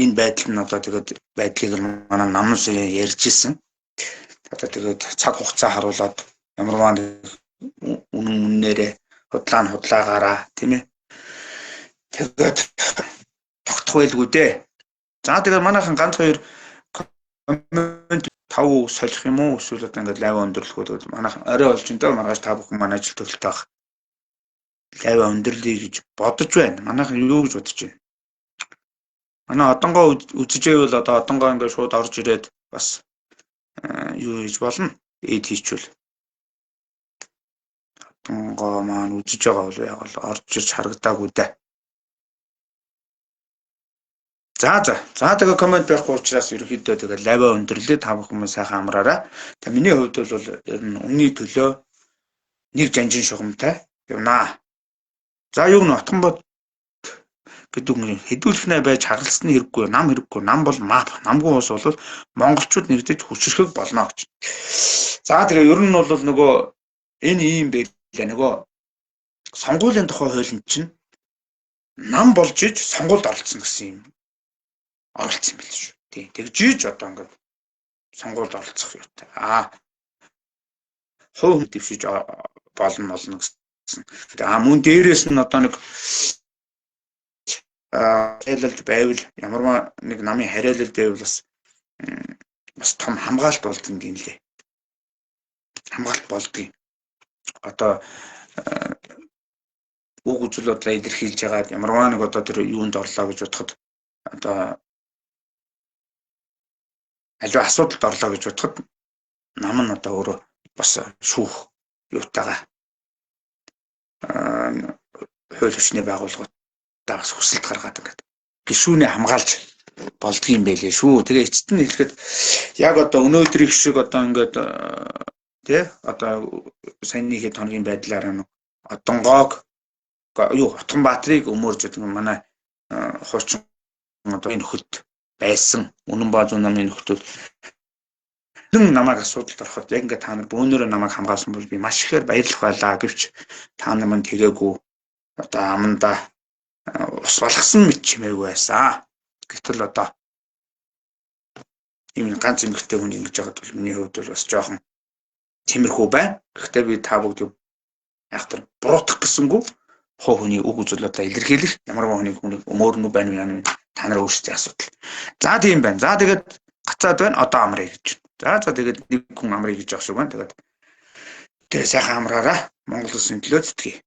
энэ байдал нь одоо тэгээд байдлыг манай намнаас ярьж исэн. Одоо тэгээд цаг хугацаа харуулад ямарваа нэг үнэн үннээрээ худлаа нь худлаагаараа тийм ээ. Тэгээд тогтох байлгүй дээ. За тэгээд манайхан ганц хоёр коммент 5 үг солих юм уу эсвэл одоо ингээд лайв өндөрлөх үү тэгээд манайхан орой болж энэ маргааш та бүхэн манай ажил төлөлтөө байх. Лайв өндөрлөе гэж бодож байна. Манайхан юу гэж бодож байна? Манай одонгоо үзэж байвал одоо одонгоо ингээд шууд орж ирээд бас юу хийж болно? Эд хийчвэл. Одонгоо маань үзэж байгаа бол яг л орж ирж харагдаагүй дээ. За за. За тэгээ коммент байхгүй учраас ерөнхийдөө тэгээ лайваа өндөрлөө та бүхэн сайхан амраарай. Тэгээ миний хувьд бол ер нь үнний төлөө нэг жанжин шугамтай явнаа. За юу н Отгонбот гэдэг юм хэдүүлэхнээ байж хагалцсны хэрэггүй, нам хэрэггүй. Нам бол мап, намгүй ус бол монголчууд нэгдэж хүчрхэг болно гэж. За тэгээ ер нь бол нөгөө энэ ийм байлаа нөгөө сонгуулийн тухай хуулинд чинь нам болж иж сонгуульд оролцсон гэсэн юм оролцсон юм билээ шүү. Тийм. Тэгж одоо ингээд сонгуульд оролцох юутай. Хувь хүн дэвшиж болно гэсэн. Мөн дээрээс нь одоо нэг хариалалд байвал ямарваа нэг намын хариалалд байвал бас том хамгаалт болдго юм лээ. Хамгаалт болдго. Одоо үг үзэл бодлоо илэрхийлж байгаа ямарваа нэг одоо тэр юунд орлоо гэж бодоход одоо аливаа асуудалд орлоо гэж бодоход нам нь одоо өөрөө бас шүүх юутайгаа хууль хүчний байгууллагуудаа бас хүсэлт гаргаад ингээд гишүүнээ хамгаалж Болдгийм байлээ шүү. Тэгээ эцэст нь хэлэхэд яг одоо өнөөдрийг шиг одоо ингээд тий одоо саяны хэд хоногийн байдлаараа нэг Одонгоог юу Отгонбаатарыг өмөрж гэдэг манай хуучин одоо энэ нөхөд байсан Үнэн ба зүүн намын нөхдүүд хэн намайг асуудалд ороход яг ингээд та нар бөөнөрөө намайг хамгаалсан бол би маш ихээр баярлах байлаа гэвч та нар мань тэгээгүй одоо амандаа ус болгосон мэт чимээгүй байсан. Гэтэл одоо ийм ганц эмэгтэй хүн ингэж байгаад бол миний хувьд бол бас жоохон тиймэрхүү байна. Гэхдээ би та бүгдийг айхтар буруутгах гэсэнгүй хувь хүний үг үзэл одоо илэрхийлэх ямар хүний хүнийг өмөөрнө байна уу яана та нар өөрсдийн асуудал. За тийм байна. За тэгээд гацаад байна. Одоо амрая гэж. За за тэгээд нэг хүн амрая гэж байгаа шиг байна. Тэгээд тэгээ сайхан амраараа Монгол улсын төлөө зүтгэе.